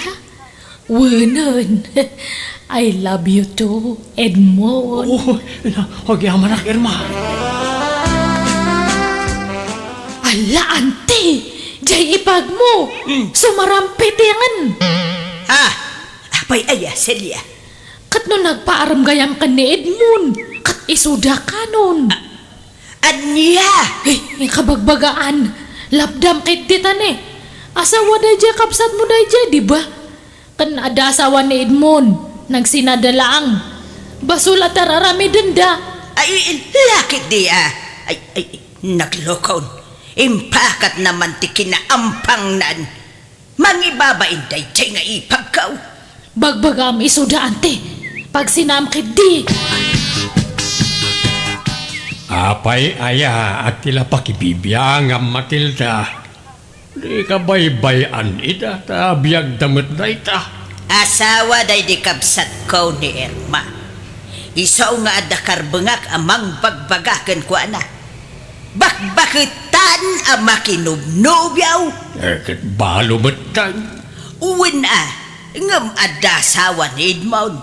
Wenen. I love you too, Edmond. Oh, na, agyamanak, Irma. Ala, anti, jay ipagmo. Hmm. Sumarampitengen. Ah, apay aya, Celia? Ket no nagpaarem gayam ken ni Edmond, ket isuda kanon. A-, ania? Eh, kabagbagaan. Lapdam ket ditane. Asawa daydiay kabsatmo daydiay, di ba? Ken adda asawa ni Edmond, nagsinada laeng. Basol a tararamidenda. Ay, lakit di, ah. Ay, ay, naglokon. Impakatna man ti kinaampangnan. Mangibabain daydiay nga ipagkaw. Bagbagam isuda, anti. Pagsinam ketdi. Apay aya a ti la pakibibiangam, Matilda? Dika baybay-an ida, ta biagda met dayta. Asawa daydi kabsatko ni Irma. Isu nga adda karbengak a mangbagbaga kenkuana. Bakbaketan a makinubnubyaw. Eh, ket balo metten. Wen a, ngem adda asawa ni Edmond.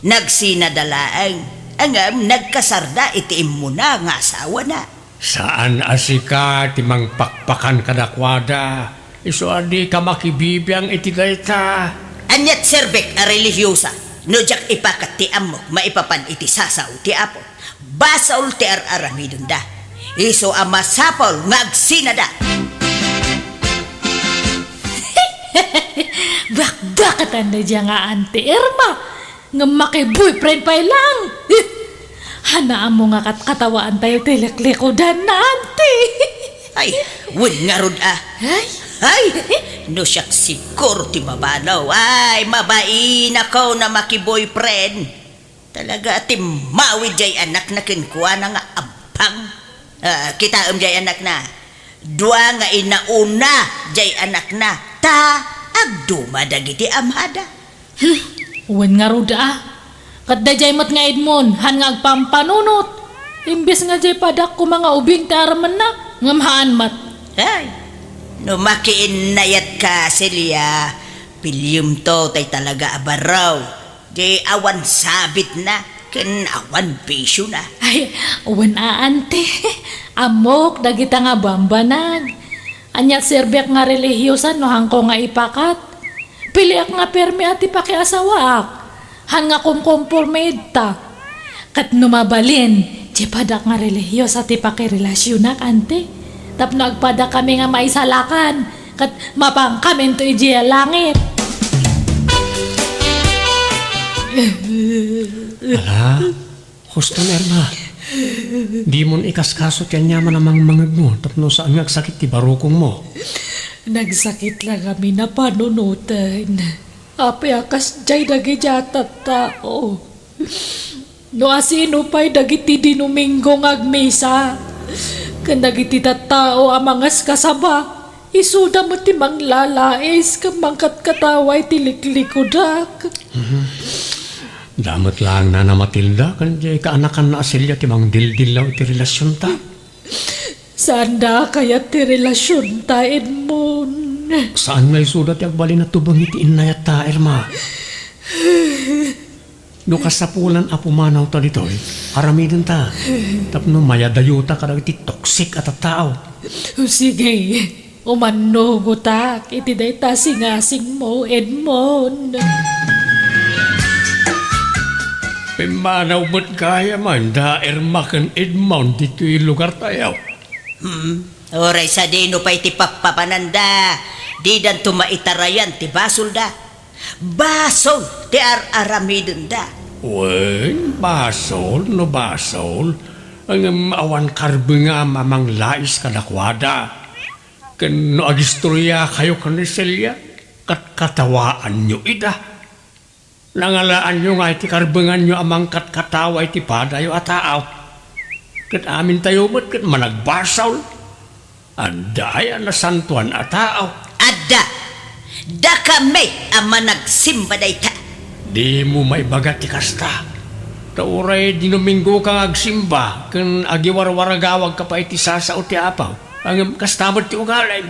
Nagsinada laeng, ngem nagkasarda iti immuna nga asawana. Saan a sika ti mangpakpakan kadakuada, isu a dika makibibiang iti dayta. Aniat serbek a relihiyosa no diak ipakat ti ammok maipapan iti sasao ti Apo? Basol ti ar-aramidenda. Isu a masapul nga agsinada. Bakbakatan daydiay nga Auntie Irma. Ngem makiboyfriend pay lang. Ania, ammo nga kat-, katawaantayo ti liklikudan na, anti. Ay, wen ngarud a. Ay. Ay, no siak siguro ti mabanaw. Ay, mabainako na maki-boyfriend. Talaga, timmawid jay anakna kenkuana nga abbang. Ah, kitaem jay anakna. Dua nga inauna jay anakna. Ta, agduma dagiti amada. Hmm, wen ngarud a. Ket daydiay met nga Edmond, han nga agpampanunot. Imbes nga jay padak koma nga ubing ti armenna, ngem haan met. Ay, no makiinnayatka, Celia, piliyemto tay talaga a barraw. Di awan sabitna, ken awan bisiona. Ay, wen a, anti. Ammok dagita nga bambanag. Ania ti serbiak nga relihiosa no hanko nga ipakat? Piliak nga permi a ti pakiasawaak. Han nga kumkomporme ita. Ket no mabalin, ti padak nga relihiosa ti pakirelasionak, anti. Tapno agpadakami nga maisalakan, ket mapankaminto idiay langit. Ala, Huston, Irma. Dimon ikaskaso ti aniaman a mangmangegmo tapno saan nga agsakit ti barukongmo. Nagsakit la ngamin a panunoten. Apay a kasdiay dagiti a tattao? No asino pay dagiti Dinuminggo nga agmisa ken dagiti tattao a mangaskasaba, isuda met ti manglalais ken mangkatkatawa iti liklikudak. Mhm. Damet laeng Nana Matilda ken diay kaanakanna a Celia ti mangdildillaw iti relasionta. Saanda a kayat ti relasionta, Edmond. Saan nga isuda ti agbalin a tubeng iti innayatta, Irma. No kasapulan a pumanawta ditoy, aramidenta tapno mayadayota kadagiti toxic a tattao. Sige, umannugotak iti dayta singasingmo, Edmond. Pimmanaw met gayam da Irma ken Edmond ditoy lugartayo. Hmm, uray sadino pay ti pappapananda, didanto maitarayan ti basolda. Basol ti ar-aramidenda. Wen, basol no basol, ngem awan karbengam a manglais kadakuada. Ken no agistoriakayo ken ni Celia, katkatawaanyo ida. Nangalaanyo nga iti karbenganyo a mangkatkatawa iti padayo a tao. Ket amintayo met ket managbasol. Adda aya nasantoan a tao? Adda. Dakami a managsimba dayta. Dimo maibaga ti kasta. Ta uray Dinuminggoka nga agsimba ken agiwarwaragawagka pay iti sasao ti Apo. Ngem kasta met ti ugalim.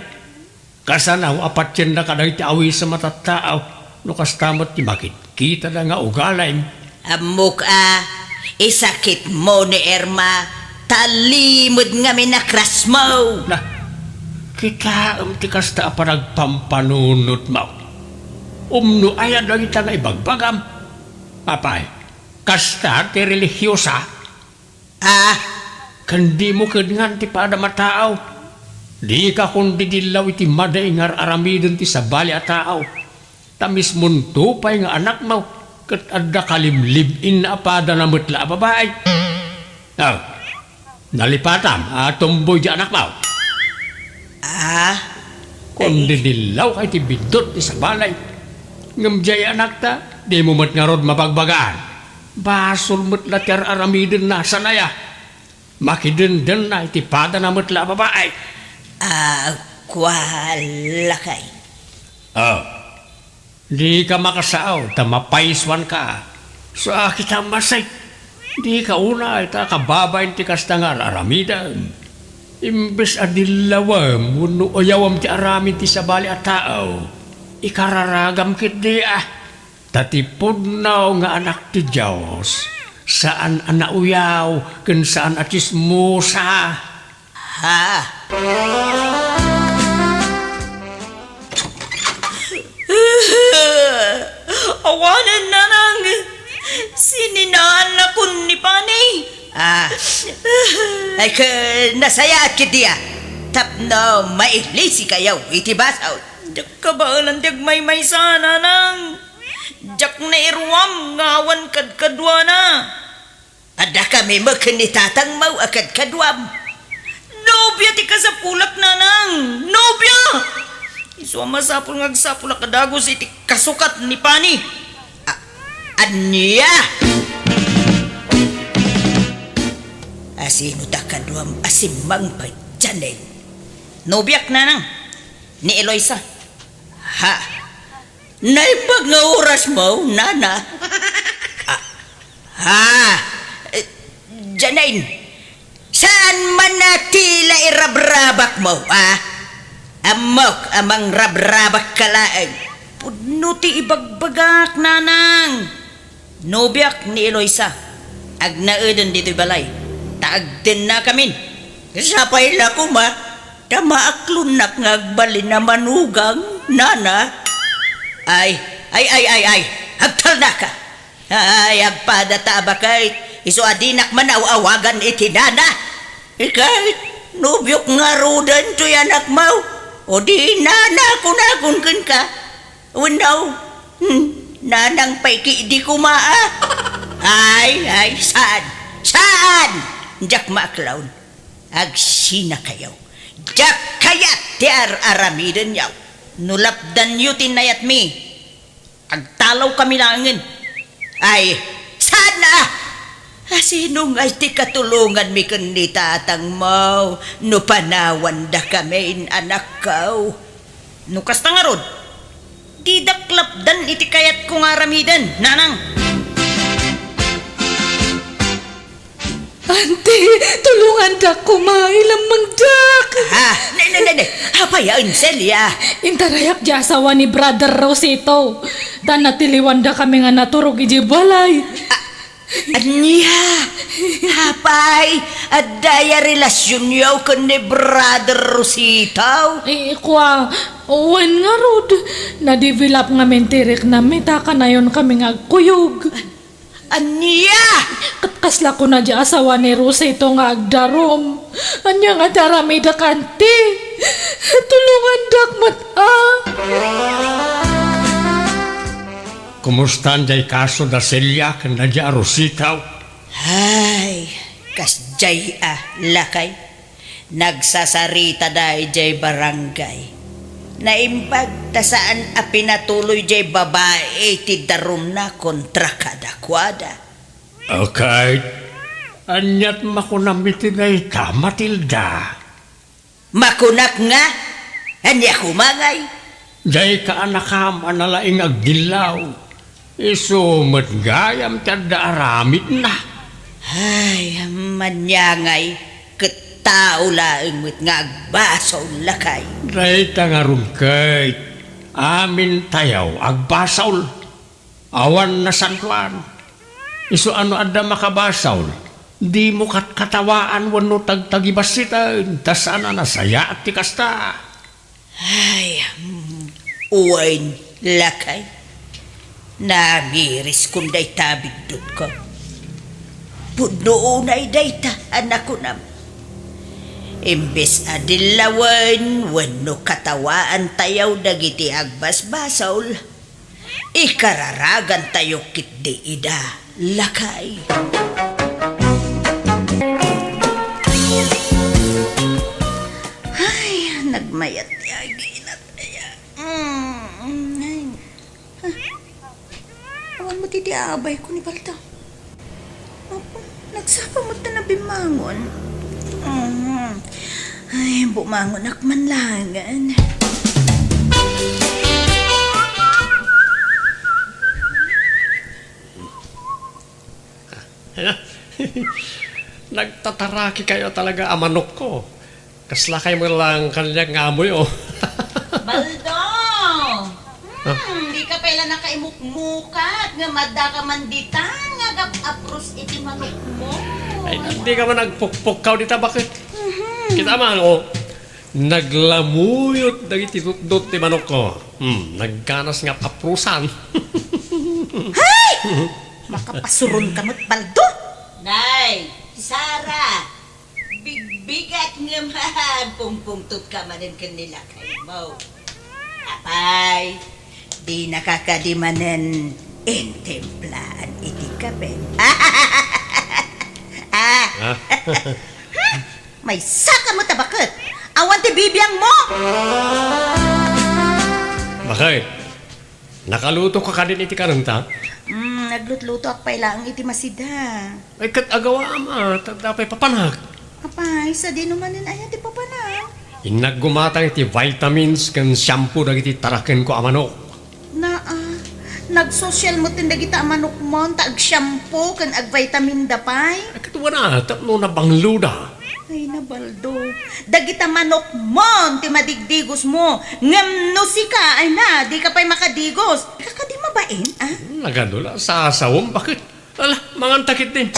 Kasano a patienna kadagiti awisem a tattao no kasta met ti makitkitada nga ugalim? Ammok a, isakitmo ni Irma, ta limed ngamin a crushmo. Na, kitaem ti kasta a panagpampanunotmo. Umno aya dagita nga ibagbagam? Apay, kasta ti relihiosa? Ah, ken dimo kedngan ti padam a tao. Dika kondidillaw iti madi nga ar-aramiden ti sabali a tao. Ta mismonto pay nga anakmo, ket adda kalimlib-inna a padana met la a babai. Ah, nalipatam a tomboy di anakmo. Ah, kondidillawka iti biddut ti sabali. Ngem diay anakta, dimo met ngarud mabagbagaan. Basol met la ti ar-aramidenna, saan aya? Makidendenna iti padana met la a babai. Ah, kua, lakay. Oh, dika makasao ta mapaysuanka. Sa kita masay, dika unay ta kababain ti kasta nga ar-aramidem. Imbes a dillawem wenno uyawem ti aramid ti sabali a tao, ikararagam ketdi a. Ta ti pudno nga anak ti Dios, saan a nauyaw ken saan a tsismosa. Ha? Awanen, nanang, sininaannakon ni Pani. Ah. Ay, ket nasayaat ketdi a. Tapno mailisikayo iti basol. Diak kabaelan ti agmaymaysa, nanang. Diak nairuam nga awan kadkaduana. Adda kami met ken ni Tatang Mau a kadkaduam. Nobia ti kasapulak, Nanang! Nobia! Isu a masapul nga agsapulak a dagus iti kasukat ni Pani. A-, ania? Asino ta kaduam a simmangpet, Janine? Nobiak, Nanang. Ni Eloisa. Ha? Naimbag nga oras mo, Nana? Ah, ha? Eh, Janine, saan man a tila irabrabak mo, ah? Ammok a mangrabrabak ka laeng. Pudno ti ibagbagak, Nanang. Nobiak ni Eloisa. Agnaeden ditoy balay. Ta agdennakamin. Sapay la koma, ta maaklonnak nga agbalin a manugang, Nana. Ay, ay, ay, ay, ay. Agtalnaka. Ay, agpada ta a baket, isu a dinak man aw-awagan iti nana. Ikay, nobiok ngaruden toy anakmo, o di nana kunakon kenka. Wenno, hmm, nanang pay ki di kumaa. Ay, ay, saan? Saan? Diak maaklon. Agsinakayo. Diak kayat ti ar-aramidenyo. No lapdanyo ti nayatmi, agtalawkami laengen. Ay, saan a? Asino ngay ti katulonganmi ken ni tatangmo no panawandakamin, anakko? No kasta ngarud, didak lapdan iti kayatko nga aramiden, nanang. Auntie, tulongandak koma, ilammengdak. Ha? Ne, ne, ne, ne. Apay a, Celia? Intarayak ti asawa ni Brother Rosito. Ta natiliwandakami nga naturog idiay balay. A-, ania? Apay, adda aya relasionyo ken ni Brother Rosito? Eh, kua, wen ngarud, na-develop ngamin ti riknam, ta kanayonkami nga agkuyog. Ania? Ket kasla kuna ti asawa ni Rosito nga agdarum. Ania nga ti aramidek, auntie? Tulongandak met, a. Kumustan diay kaso da Celia ken da Rosito? Ay, kasdiay a, lakay. Nagsasaritada idiay barangay. Naimbag ta saan a pinatuloy diay babai ti darumna kontra kadakuada. Ket, aniat makunam iti dayta, Matilda? Makunak nga, ania koma ngay? Diay kaanakam a nalaing agdillaw. Isu met gayam ti adda aramidna. Ay, maniangay, ket tao laeng met nga agbasol, lakay. Dayta ngarud ket, amintayo agbasol. Awan nasantoan. Isu a no adda makabasol, dimo katkatawaan wenno tagtagibassiten, ta saan a nasayaat ti kasta. Ay, mm, wen, lakay. Namiriskon dayta biddutko. Pudno unay dayta a nakunam. Imbes a dillawen wenno katawaantayo dagiti agbasbasol, ikararagantayo ketdi ida, lakay. Ay, nagmayat ti aginat aya. Mm, ay. Ah, awan met iti abayko ni Baldo. Apo, nagsapa met ta nabimmangon. Mm. Ay, bumangonak man laengen. Nagtataraki kayo talaga a manokko. Kaslakay met lang kaniak nga amoy, oh. Baldo! Hmm, di ka pay la nakaimukmukat nga madda ka man ditan nga agap-apros iti manokmo. Ay, di ka man agpukpukkaw dita, baket? Mhm. Kita man, oh. Naglamuyot dagiti tutdot ti manokko. Hmm, nagganas nga aprosan. Hay! Makapasuron ka met, Baldo. Nay, Sara, bigbigat ngem agpungpungtot ka manen ken ni lakaymo. Apay, dinaka kadi manen intimplaan iti kape. Ah. Maysaka met a baket. Awan ti bibiangmo. Bakit? Nakaluto ka kadin iti karenta? Mm, naglutlutoak pay laeng iti masida. Ay, ket agawaam a, ta, ta pay papanak. Apay, sadino manen aya ti papanak? Innak gumatang iti vitamins ken shampoo dagiti tarakenko a manok. Naa, nagsosial metten dagita a manokmon ta agshampoo ken agvitamin da pay. Ay, ket wana, tapno nabangloda. Ay, na, Baldo. Dagita manokmon ti madigdigosmo. Ngem no sika, ay na, dika pay makadigos. Dika kadi mabain, a? Nagadu la, sasawem, baket. Ala, manganta ketdin.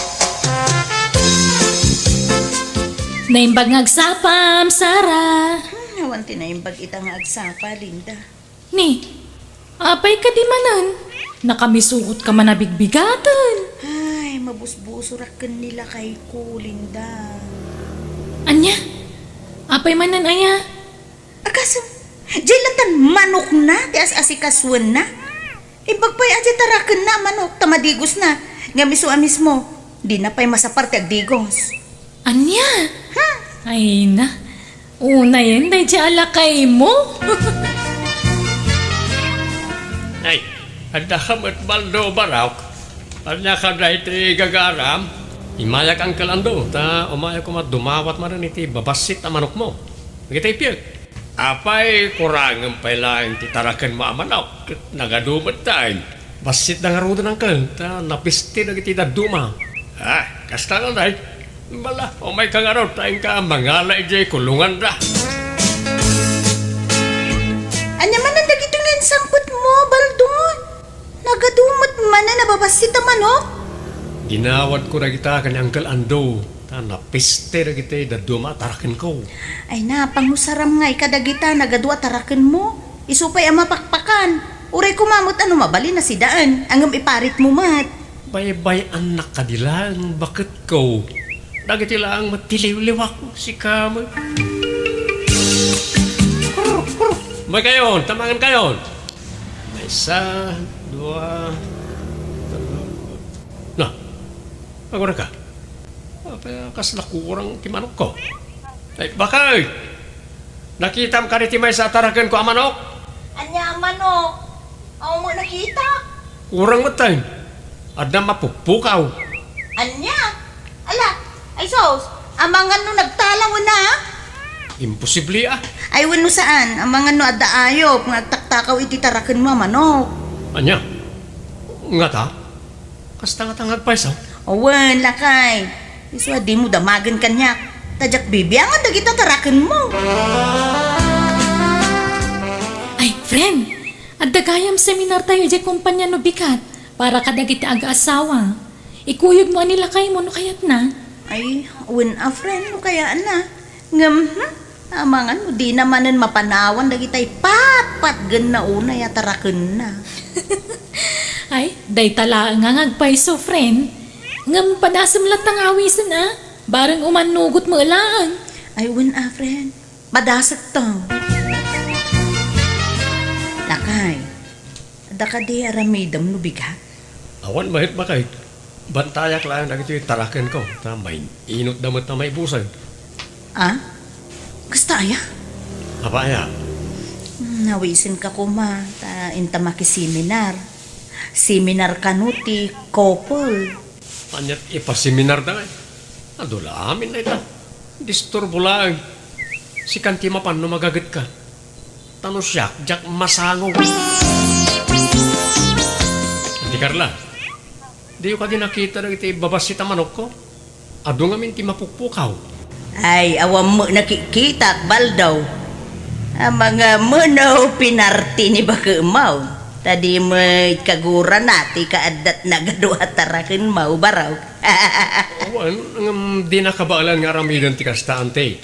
Naimbag nga agsapam, Sara. Hmm, awan ti naimbag ita nga agsapa, Linda. Ni, apay kadi manen? Nakamisurot ka man a bigbigaten. Ay, mabusbusorak ken ni lakayko, Linda. Ania? Apay manen aya? Agasem, diay latan manokna ti as-asikasuenna. Imbag pay a diay tarakenna a manok ta madigosna. Ngem isu a mismo, dina pay masapar ti agdigos. Ania? Hmm. Ay na. Unayen daydiay a lakaymo. Ay, adda ka met, Baldo, Barok? Ania kadi ti gagaram? Immayak, Uncle Ando, ta umayak koma dumawat manen iti babassit a manokmo. Dagiti piek. Apay, kurangem pay laeng ti tarakenmo a manok, ket nagadu met tayo. Bassitda ngaruden, Uncle, ta napiste dagiti dadduma. Ah, kasta ngay. Bala, umayka ngarud, ta inka mangala idiay kulonganda. Ania manen dagitoy nga insangpetmo, Baldo? Nagadu met manen a babassit a manok? Dinawatko dagita ken ni Uncle Ando, ta napiste dagiti dadduma a tarakenko. Ay na, pangusaram ngay kadagita nagadu a tarakenmo. Isu pay a mapakpakan. Uray koma met a no mabalin a sidaen, ngem iparitmo met. Baybay-annak kadi laeng, baketko. Dagiti laeng met ti liwliwak, sika met. Umaykayon, ta mangankayon. Maysa, dua, telo. Na, agurayka. Apay, kasla kurang ti manokko. Ay, bakay! Nakitam kadi ti maysa a tarakenko a manok? Ania a manok? Awan met nakita. Kurang met tayo. Adda mapukpukaw. Ania? Ala, ay sus, amangan no nagtalaw na? Imposible, a. Ay, wenno saan, amangan no adda ayop nga agtaktakaw iti tarakenmo a manok. Ania? Ngata? Kasta ngata nga agpayso? Awan, lakay. Isu a dimo damagen kaniak. Ta diak bibiangan dagita tarakenmo. Ay, friend, adda gayam seminar tayo idiay kumpanya no bigat para kadagiti aga-asawa. Ikuyogmo a ni lakaymo no kayatna. Ay, wen a, friend, no kayaanna. Ngem, hmm, amangan no dina manen mapanawan dagitay patpatgenna unay a tarakenna. Ay, dayta laeng nga agpayso, friend. Ngem padasem latta nga awisen, a. Bareng umannugotmo laeng. Ay, wen a, friend. Padasekto. Lakay, adda kadi aramidem no bigat? Awan met, bakay. Bantayak laeng dagiti tarakenko, ta main-inotda met a maibusen. A? Kasta aya? Apay aya? Hmm, nawisenka koma, ta inta makiseminar. Seminar kano ti couple. Ania ti ipaseminarda ngay? Adu la amin dayta. Disturbo laeng. Sikan ti mapan no magagetka. Ta no siak, diak masango. Adi Carla, diyo kadi nakita dagiti babassit a manokko? Adu ngamin ti mapukpukaw. Ay, awan met nakikitak, Baldaw. Amangan no pinarti ni bakemmaw. Ta di met kagurana ti kaaddat nagadu a tarakenmaw, Baraw. Awan, ngem di nakabaelan nga aramiden ti kasta, ante.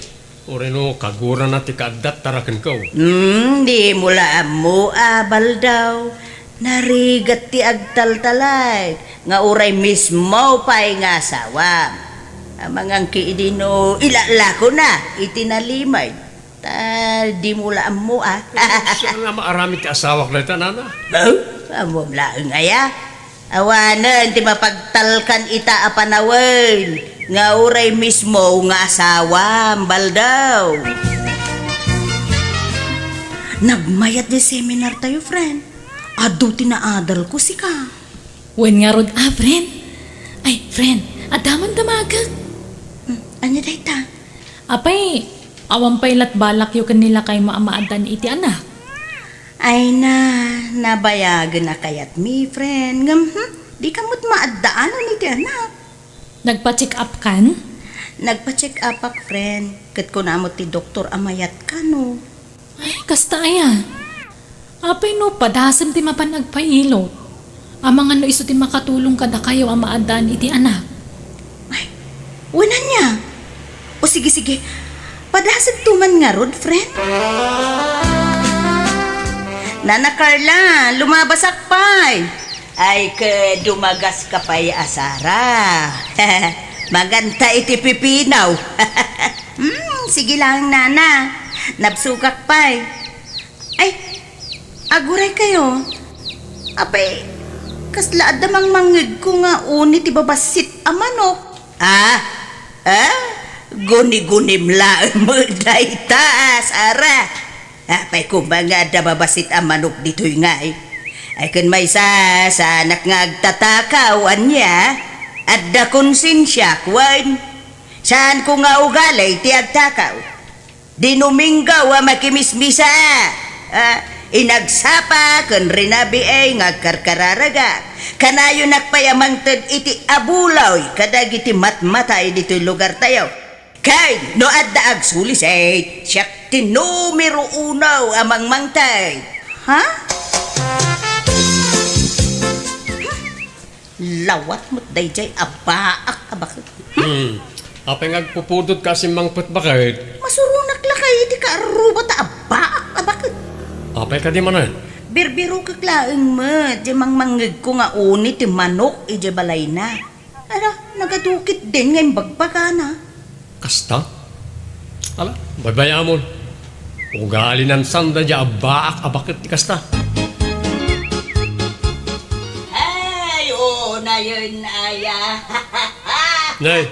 Uray no kagurana ti kaaddat tarakenko. Hmm, dimo la ammo a, Baldaw. Narigat ti agtaltalay nga uray mismo pay nga asawa. Amangan ki idi no ilalakona iti nalimed. Ta dimo la ammo a. Saan nga maaramid ti asawak dayta, nana? Oh, ammom laeng aya. Awanen ti mapagtalkan ita a panawen. Nga uray mismo nga asawam, Baldaw. Nagmayat ti seminar tayo, friend. Adu ti naadal ko, sika. Wen ngarud a, friend. Ay, friend, adda man damagek. Hmm, ania dayta? Apay, awan pay lat balakyo ken ni lakaymo a maaddaan iti anak? Ay na, nabayagen a kayatmi, friend. Ngem, hmm, dika met maaddaanan iti anak. Nagpa-check up kan? Nagpa-check up ak, friend. Ket kuna met ti doktor a mayat kano. Ay, kasta aya. Apay no padasem ti mapan agpailot? Amangan no isu ti makatulong kadakayo a maaddaan iti anak. Ay, wen ania? O sige, sige. Padasem to man ngarud, friend. Nana Carla, lumabasak pay. Ay, ke dumagas ka pay a Sara. Maganta iti pipinaw. Hmm, sige lang, nana. Nabsugak pay. Ay, aguray kayo. Apay, kasla adda mangmangngegko nga uni ti babassit a manok. Ah? Ah? Guni-gunim laeng met dayta, Sara. Apay koma nga adda babassit a manok ditoy ngay? Ay ken maysa, saanak nga agtatakaw, ania? Adda konsensiak, wen? Saanko nga ugali ti agtakaw. Dinuminggaw a makimismisa. Ah, inagsapa ken rinabiay nga agkarkararagak. Kanayonak pay a mangted iti abuloy kadagiti matmatay ditoy lugartayo. Ken no adda agsulised, siak ti numero uno a mangmangted. Ha? Lawat met daydiay a baak a baket. Hmm. Apay nga agpupudot ka a simmangpet baket? Masuronak lakay iti kaarruba ta a baak a baket. Apay kadi manen? Birbirokek laeng met, diay mangmangngegko nga uni ti manok idiay balayna. Ala, nagadukit din nga imbagbagana. Kasta? Ala, baybayamon. Ugalinan sanda diay a baak a baket ti kasta. Ay, oo, nayon, aya. Nay,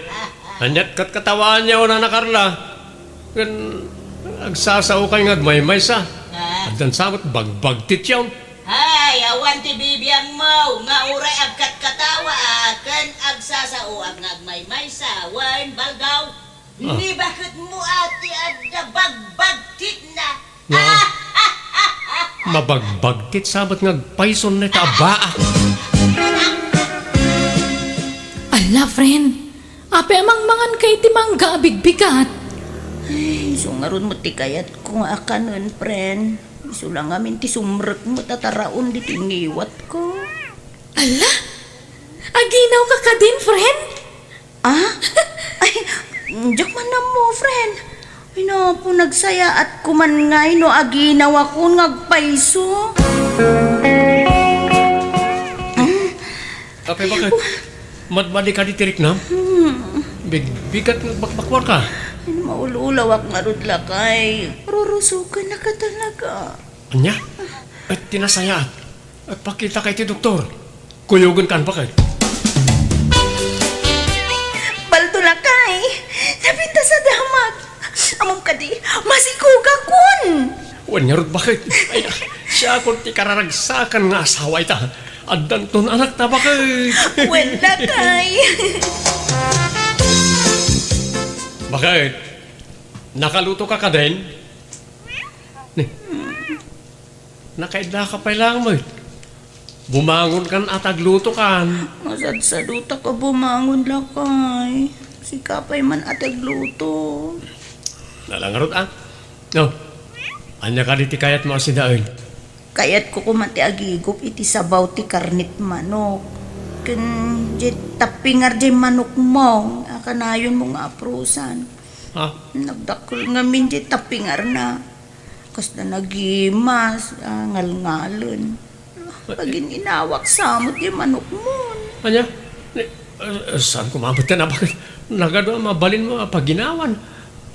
aniat katkatawaanyo, Nana Carla? Ken agsasaokayo nga agmaymaysa. Ah. Addan sa met bagbagtityo. Ay, awan ti bibiangmo nga uray agkatkatawa ken agsasaoak nga agmaymaysa wen Baldaw. Ah. Ni baketmo a ti adda bagbagtitna. Nga, mabagbagtit sa met nga agpayson dayta a baak. Ala, friend. Apay a mangmanganka iti mangga a bigbigat? Ay, isu ngarud met ti kayatko nga akanen, friend. Isu la ngamin ti sumrekmo ta taraon ditoy ngiwatko. Ala? Aginawka kadin, friend? Ah? Ay, diak man ammo, friend. Ay, napo, nagsayaat ko man ngay no aginawakon nga agpayso. Hmm? Apay, baket? Madmadi kadi ti riknam? Hmm. Bigbigat nga bakbakuarka. Ay, maul-ulawak ngarud lakay. Rurusukenaka talaga. Ania? Ay, ti nasayaat. Ay, pakitaka iti doktor. Kuyogenkan, baket. Baldo lakay. Napintas a damag. Ammom kadi, masikogakon! Wen ngarud, baket. Ay, siakon ti kararagsakan nga asawa ita. Addanton anakta, baket. Wen lakay. Baket, nakalutoka kadin? Ni, nakaidlaka pay laeng met. Bumangonkan a ta aglutokan. Masadsadutak a bumangon, lakay. Sika pay man a ti agluto. Ala ngarud, a. No, ania kadi ti kayatmo a sidaen? Kayatko koma ti agigup iti sabaw ti karnet manok. Ken diay tappingar diay manokmo a kanayonmo nga aprusan. Ha? Nagdakkel ngamin diay tappingarna. Kasla nagimas, a, ngalngalen. Pagin-inawak sa met diay manokmon. Ania? Ni, eh, saan ko mamatyan a baket? Nagadu a mabalinmo a paginawan.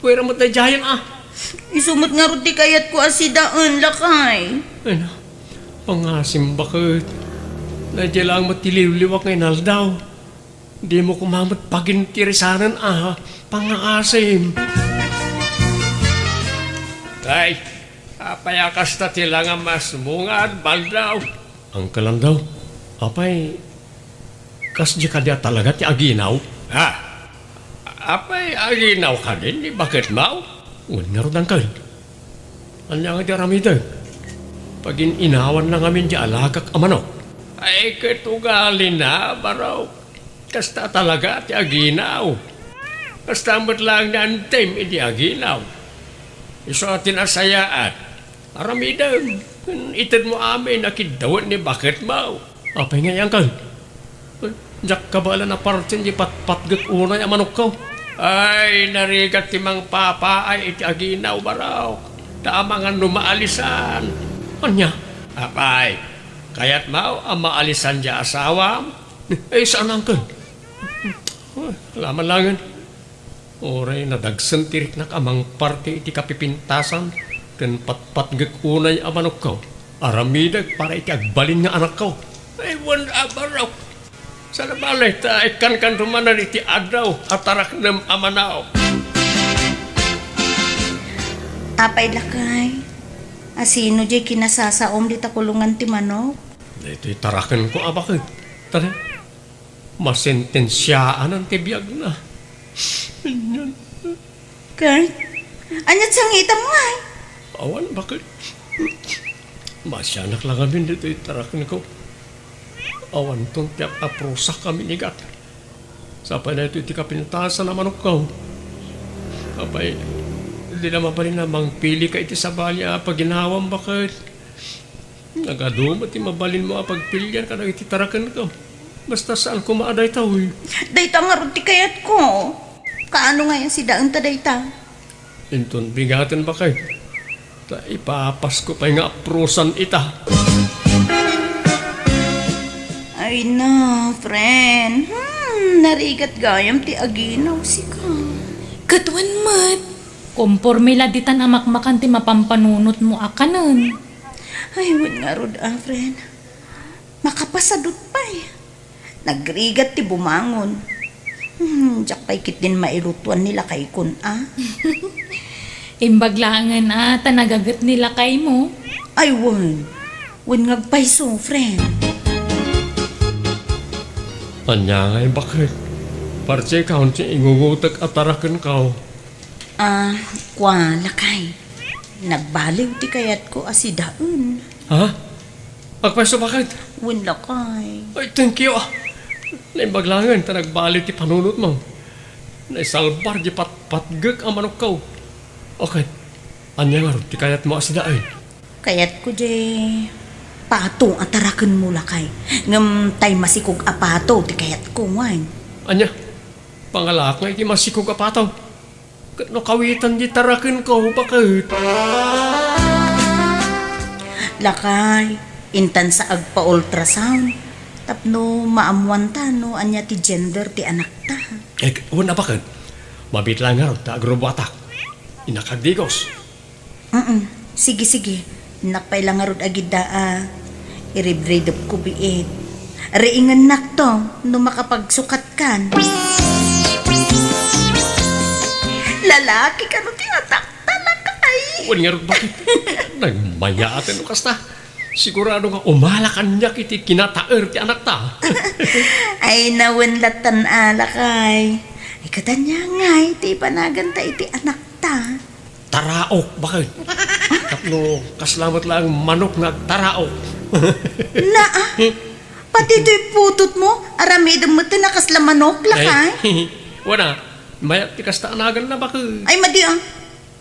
Kuera met daydiayen, a. Isu met ngarud ti kayatko a sidaen, lakay. Ay na, pangasim, baket. Daydiay laeng met ti liwliwak nga inaldaw. Dimo koma met pagintirisanen a pangngaasim. Ay, apay a kasta ti langamasmo nga agbaldaw? Uncle Andaw, apay, kasdi kadi a talaga ti aginaw? Ha? Apay, aginaw kadi ni baketmo? Wen ngarud, Uncle. Ania nga di aramidek? Pagin-inawanna ngamin di alagak a manok. Ay, ket ugalina, Barok. Kasta talaga ti aginaw. Kasta met laeng ni Antim idi aginaw. Isu a ti nasayaat. Aramidem, ken itedmo amin a kiddawen ni baketmo. Apay ngay, Uncle? Diak kabaelan a partien di patpatgek unay a manokko. Ay, narigat ti mangpapaay iti aginaw, Barok. Ta amangan no maalisan. Ania? Apay, kayatmo a maalisan di asawam? Ay, saan, Uncle? Ay, alaman langen. Uray nadagsen ti riknak a mangparte iti kapipintasan ken patpatgek unay a manokko. Aramidek para iti agbalin nga anakko. Ay, wen a, Barok. Saan a bale ta ikkankanto manen iti addaw a taraknem a manok. Apay, lakay, a sino diay kinasasaom dita kulongan ti manok? Daytoy tarakenko a baket. Tara. Masentensiaanan ti biagna. Ket, ania ti sangitam ngay? Awan, baket. Masianak la ngamin ditoy tarakenko. Awanton ti ap-aprusak a minigat. Sapay daytoy ti kapintasan a manokko. Apay, dina mabalin a mangpilika iti sabali a paginawam, baket. Nagadu met ti mabalinmo a pagpilian kadagiti tarakenko. Basta saan koma a daytoy. Dayta ngarud ti kayatko. Kaano ngay a sidaenta dayta? Inton bigaten, baket. Ta ipapasko pay nga aprusan ita. Ay na, friend. Hmm, narigat gayam ti aginaw, sika. Ket wen met. Komporme la ditan a makmakan ti mapampanunotmo a kanen. Ay, wen ngarud a, friend. Makapasadut pay. Nagrigat ti bumangon. Hmm, diak pay ketdin mailutuan ni lakaykon a. Imbag laengen a, ta nagaget ni lakaymo. Ay, wen. Wen nga agpayso, friend. Ania ngay, baket? Parti kaon ti ingungotek a tarakenko. Ah, kua, lakay. Nagbaliw ti kayatko a sidaen. Ha? Agpayso, baket? Wen, lakay. Ay, thank you, ah. Naimbag laengen ta nagbaliw ti panunotmo. Naisalbar di patpatgek a manokko. Okay. Ania ngarud ti kayatmo a sidaen? Kayatko di pato a tarakenmo, lakay. Ngem tay masikog a pato ti kayatko, wen. Ania? Pangalaak nga iti masikog a pato. Ket no kawitan di tarakenko, baket? Lakay, intan sa agpa-ultrasound tapno maammuanta no ania ti gender ti anakta. Eh, wen a, baket. Mabiit laeng ngarud ta agrubuatak. Innak agdigos. Mm, sige, sige. Innak pay la ngarud agidda a iribridepko biit. Riingennakto no makapagsukatkan. Lalaki kano ti atakta, lakay? Wen ngarud, baket? Nagmayat no kasta. Sigurado nga umala kaniak iti kinataer ti anakta. Ay, na wen latan a, lakay. Ay, ket ania ngay ti ipanaganta iti anakta? Taraok, baket. Tapno kasla met laeng manok nga agtaraok. Naa, pati toy putotmo, aramidem met a kasla manok, lakay? Ay, wen a, mayat ti kasta a naganna, baket. Ay, madi a,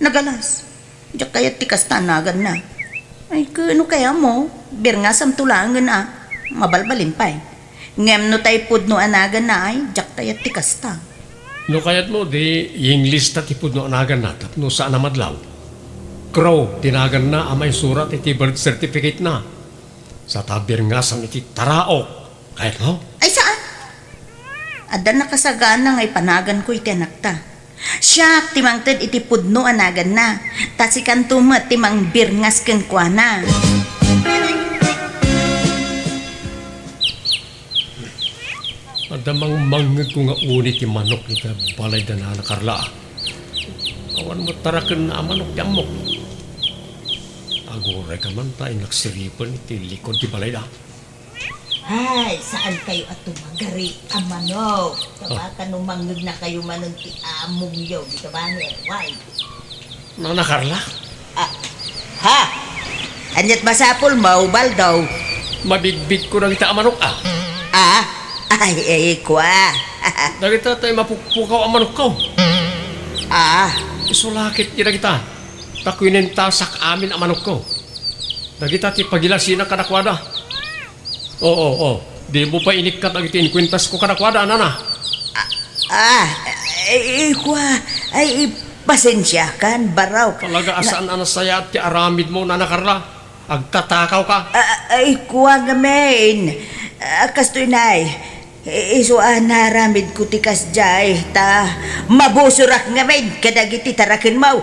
nagalas. Diak kayat ti kasta a naganna. Ay, ket no kayatmo, birngasamto laengen a, mabalbalin pay. Ngem no tay pudno a naganna ay, diak kayat ti kasta. No kayatmo, di i-English ta ti pudno a naganna tapno saan a madlaw. Crow ti naganna a maisurat iti birth certificate-na. Sa ta birngasam iti taraok. Kayatmo? Ay, saan? Adda nakasagana nga ipanaganko iti anakta. Siak ti mangted iti pudno a naganna, ta sikanto met ti mangbirngas kenkuana. Damang mangngegko nga uni ti manok iti balay da Nana Carla. Awan met tarakenna a manok ti ammok. Aguray ka man ta innak siripen iti likod ti balayda. Ay, saan kayo a tumagari a manok? Ah. Tabaka no mangngegna kayo manen ti amongyo, di ka ba, Why? Nana Carla? Ah, ha? Aniat masapul mo, Baldo? Mabigbigko dagita a manok, ah. Ah? Ay, ay, kwa. Dagita tay mapukpukaw a manokko. Ah? Isu la ketdi dagita. Ta kuinentasak amin a manokko. Dagita ti pagilasina kadakuada. Oo, oo. Dimo pay inikkat dagiti inkuentasko kadakuada, nana. Ah, ah, ay, ay, kwa, ay, pasensiakan, barok. Talaga a saan a nasayaat ti aramidmo, Nana Carla. Agtatakaw ka. Ah, ay, kwa ngamin. Ah, kastoy, nay. I-, isu a naaramidko ti kasdiay, ta mabusorak ngamin kadagiti tarakenmo.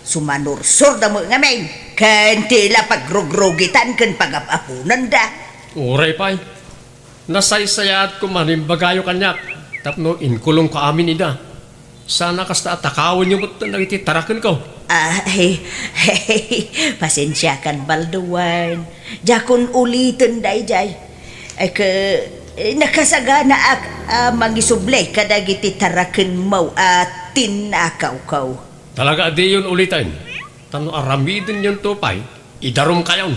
Sumanursorda met ngamin, ken ti la pagrugrugitan ken pagap-aponanda. Uray pay, nasaysayaat koma no imbagayo kaniak, tapno inkulongko amin ida. Saan a kasta a takawenyo met dagiti tarakenko. Ah, ay, pasensiakan, Baldo, wen. Diakon uliten daydiay. Ay, ke, eh, nakasaganaak a mangisubli kadagiti tarakenmo a tinnakawko. Talaga a diyon uliten. Ta no aramidenyonto pay, idarumkayon.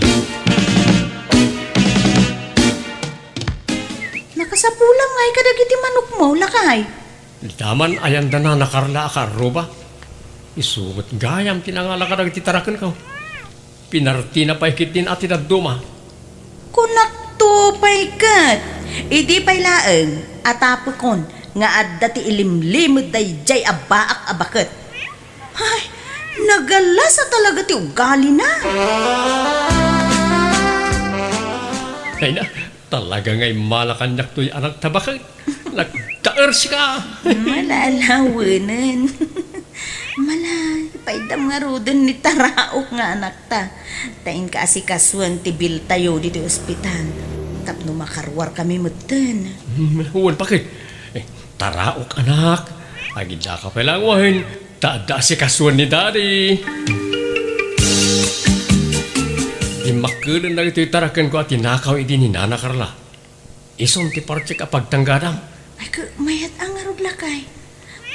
Nakasapulam ngay kadagiti manokmo, lakay? Dita man ayan da Nana Carla a kaarruba. Isu met gayam ti nangala kadagiti tarakenko. Pinartina pay ketdin a ti dadduma. Kunakto pay ket, idi pay laeng a tapekon nga adda ti ilimlimed daydiay a baak a baket. Ay, nagalas a talaga ti ugalina. Ay na, talaga nga immala kaniak toy anak ta baket. Nagtaer sika. Malalawanen. Mala, ipaydam ngaruden ni Taraok nga anakta. Ta inka asikasuen ti biltayo ditoy ospital. Tapno makaruar kami metten. Hmm, wen paket. Eh, Taraok, anak. Agidaka pay laeng wen. Ta adda asikasuen ni Daddy. Dimmakkeden dagitoy tarakenko a tinakaw idi ni Nana Carla. Isun ti partek a pagtanggadam. Ay, ke, mayat a ngarud, lakay.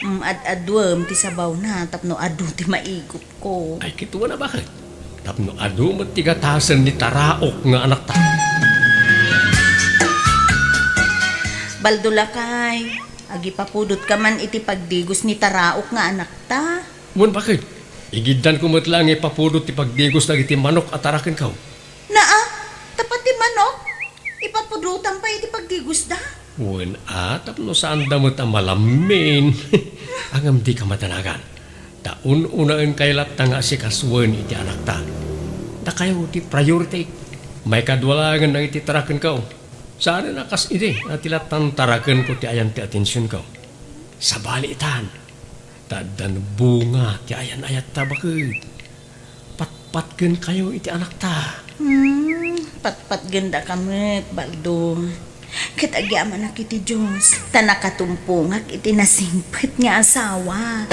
Mm, ad-aduem ti sabawna tapno adu ti maigupko. Ay, kitaem a baket. Tapno adu met ti gatasen ni Taraok nga anakta. Baldo, lakay, agipapudot ka man iti pagdigos ni Taraok nga anakta. Wen, baket. Igiddanko met laeng ipapudot ti pagdigos dagiti manok a tarakenko. Naa, ta pati manok, ipapudotam pay iti pagdigosda. Wen a, tapno saanda met a malammin. Ngem dika madanagan. Ta un-unaenkayo latta nga asikasuen iti anakta. Dakayo ti priority. Maikadua laengen dagiti tarakenko. Saanen a kas idi a ti lattan tarakenko ti ayan ti atensionko. Sabali itan. Ta addan bunga ti ayan-ayatta, baket. Patpatgenkayo iti anakta. Hmm, patpatgendaka met, Baldo. Ket agyamanak iti Dios, ta nakatumpongak iti nasingpet nga asawa.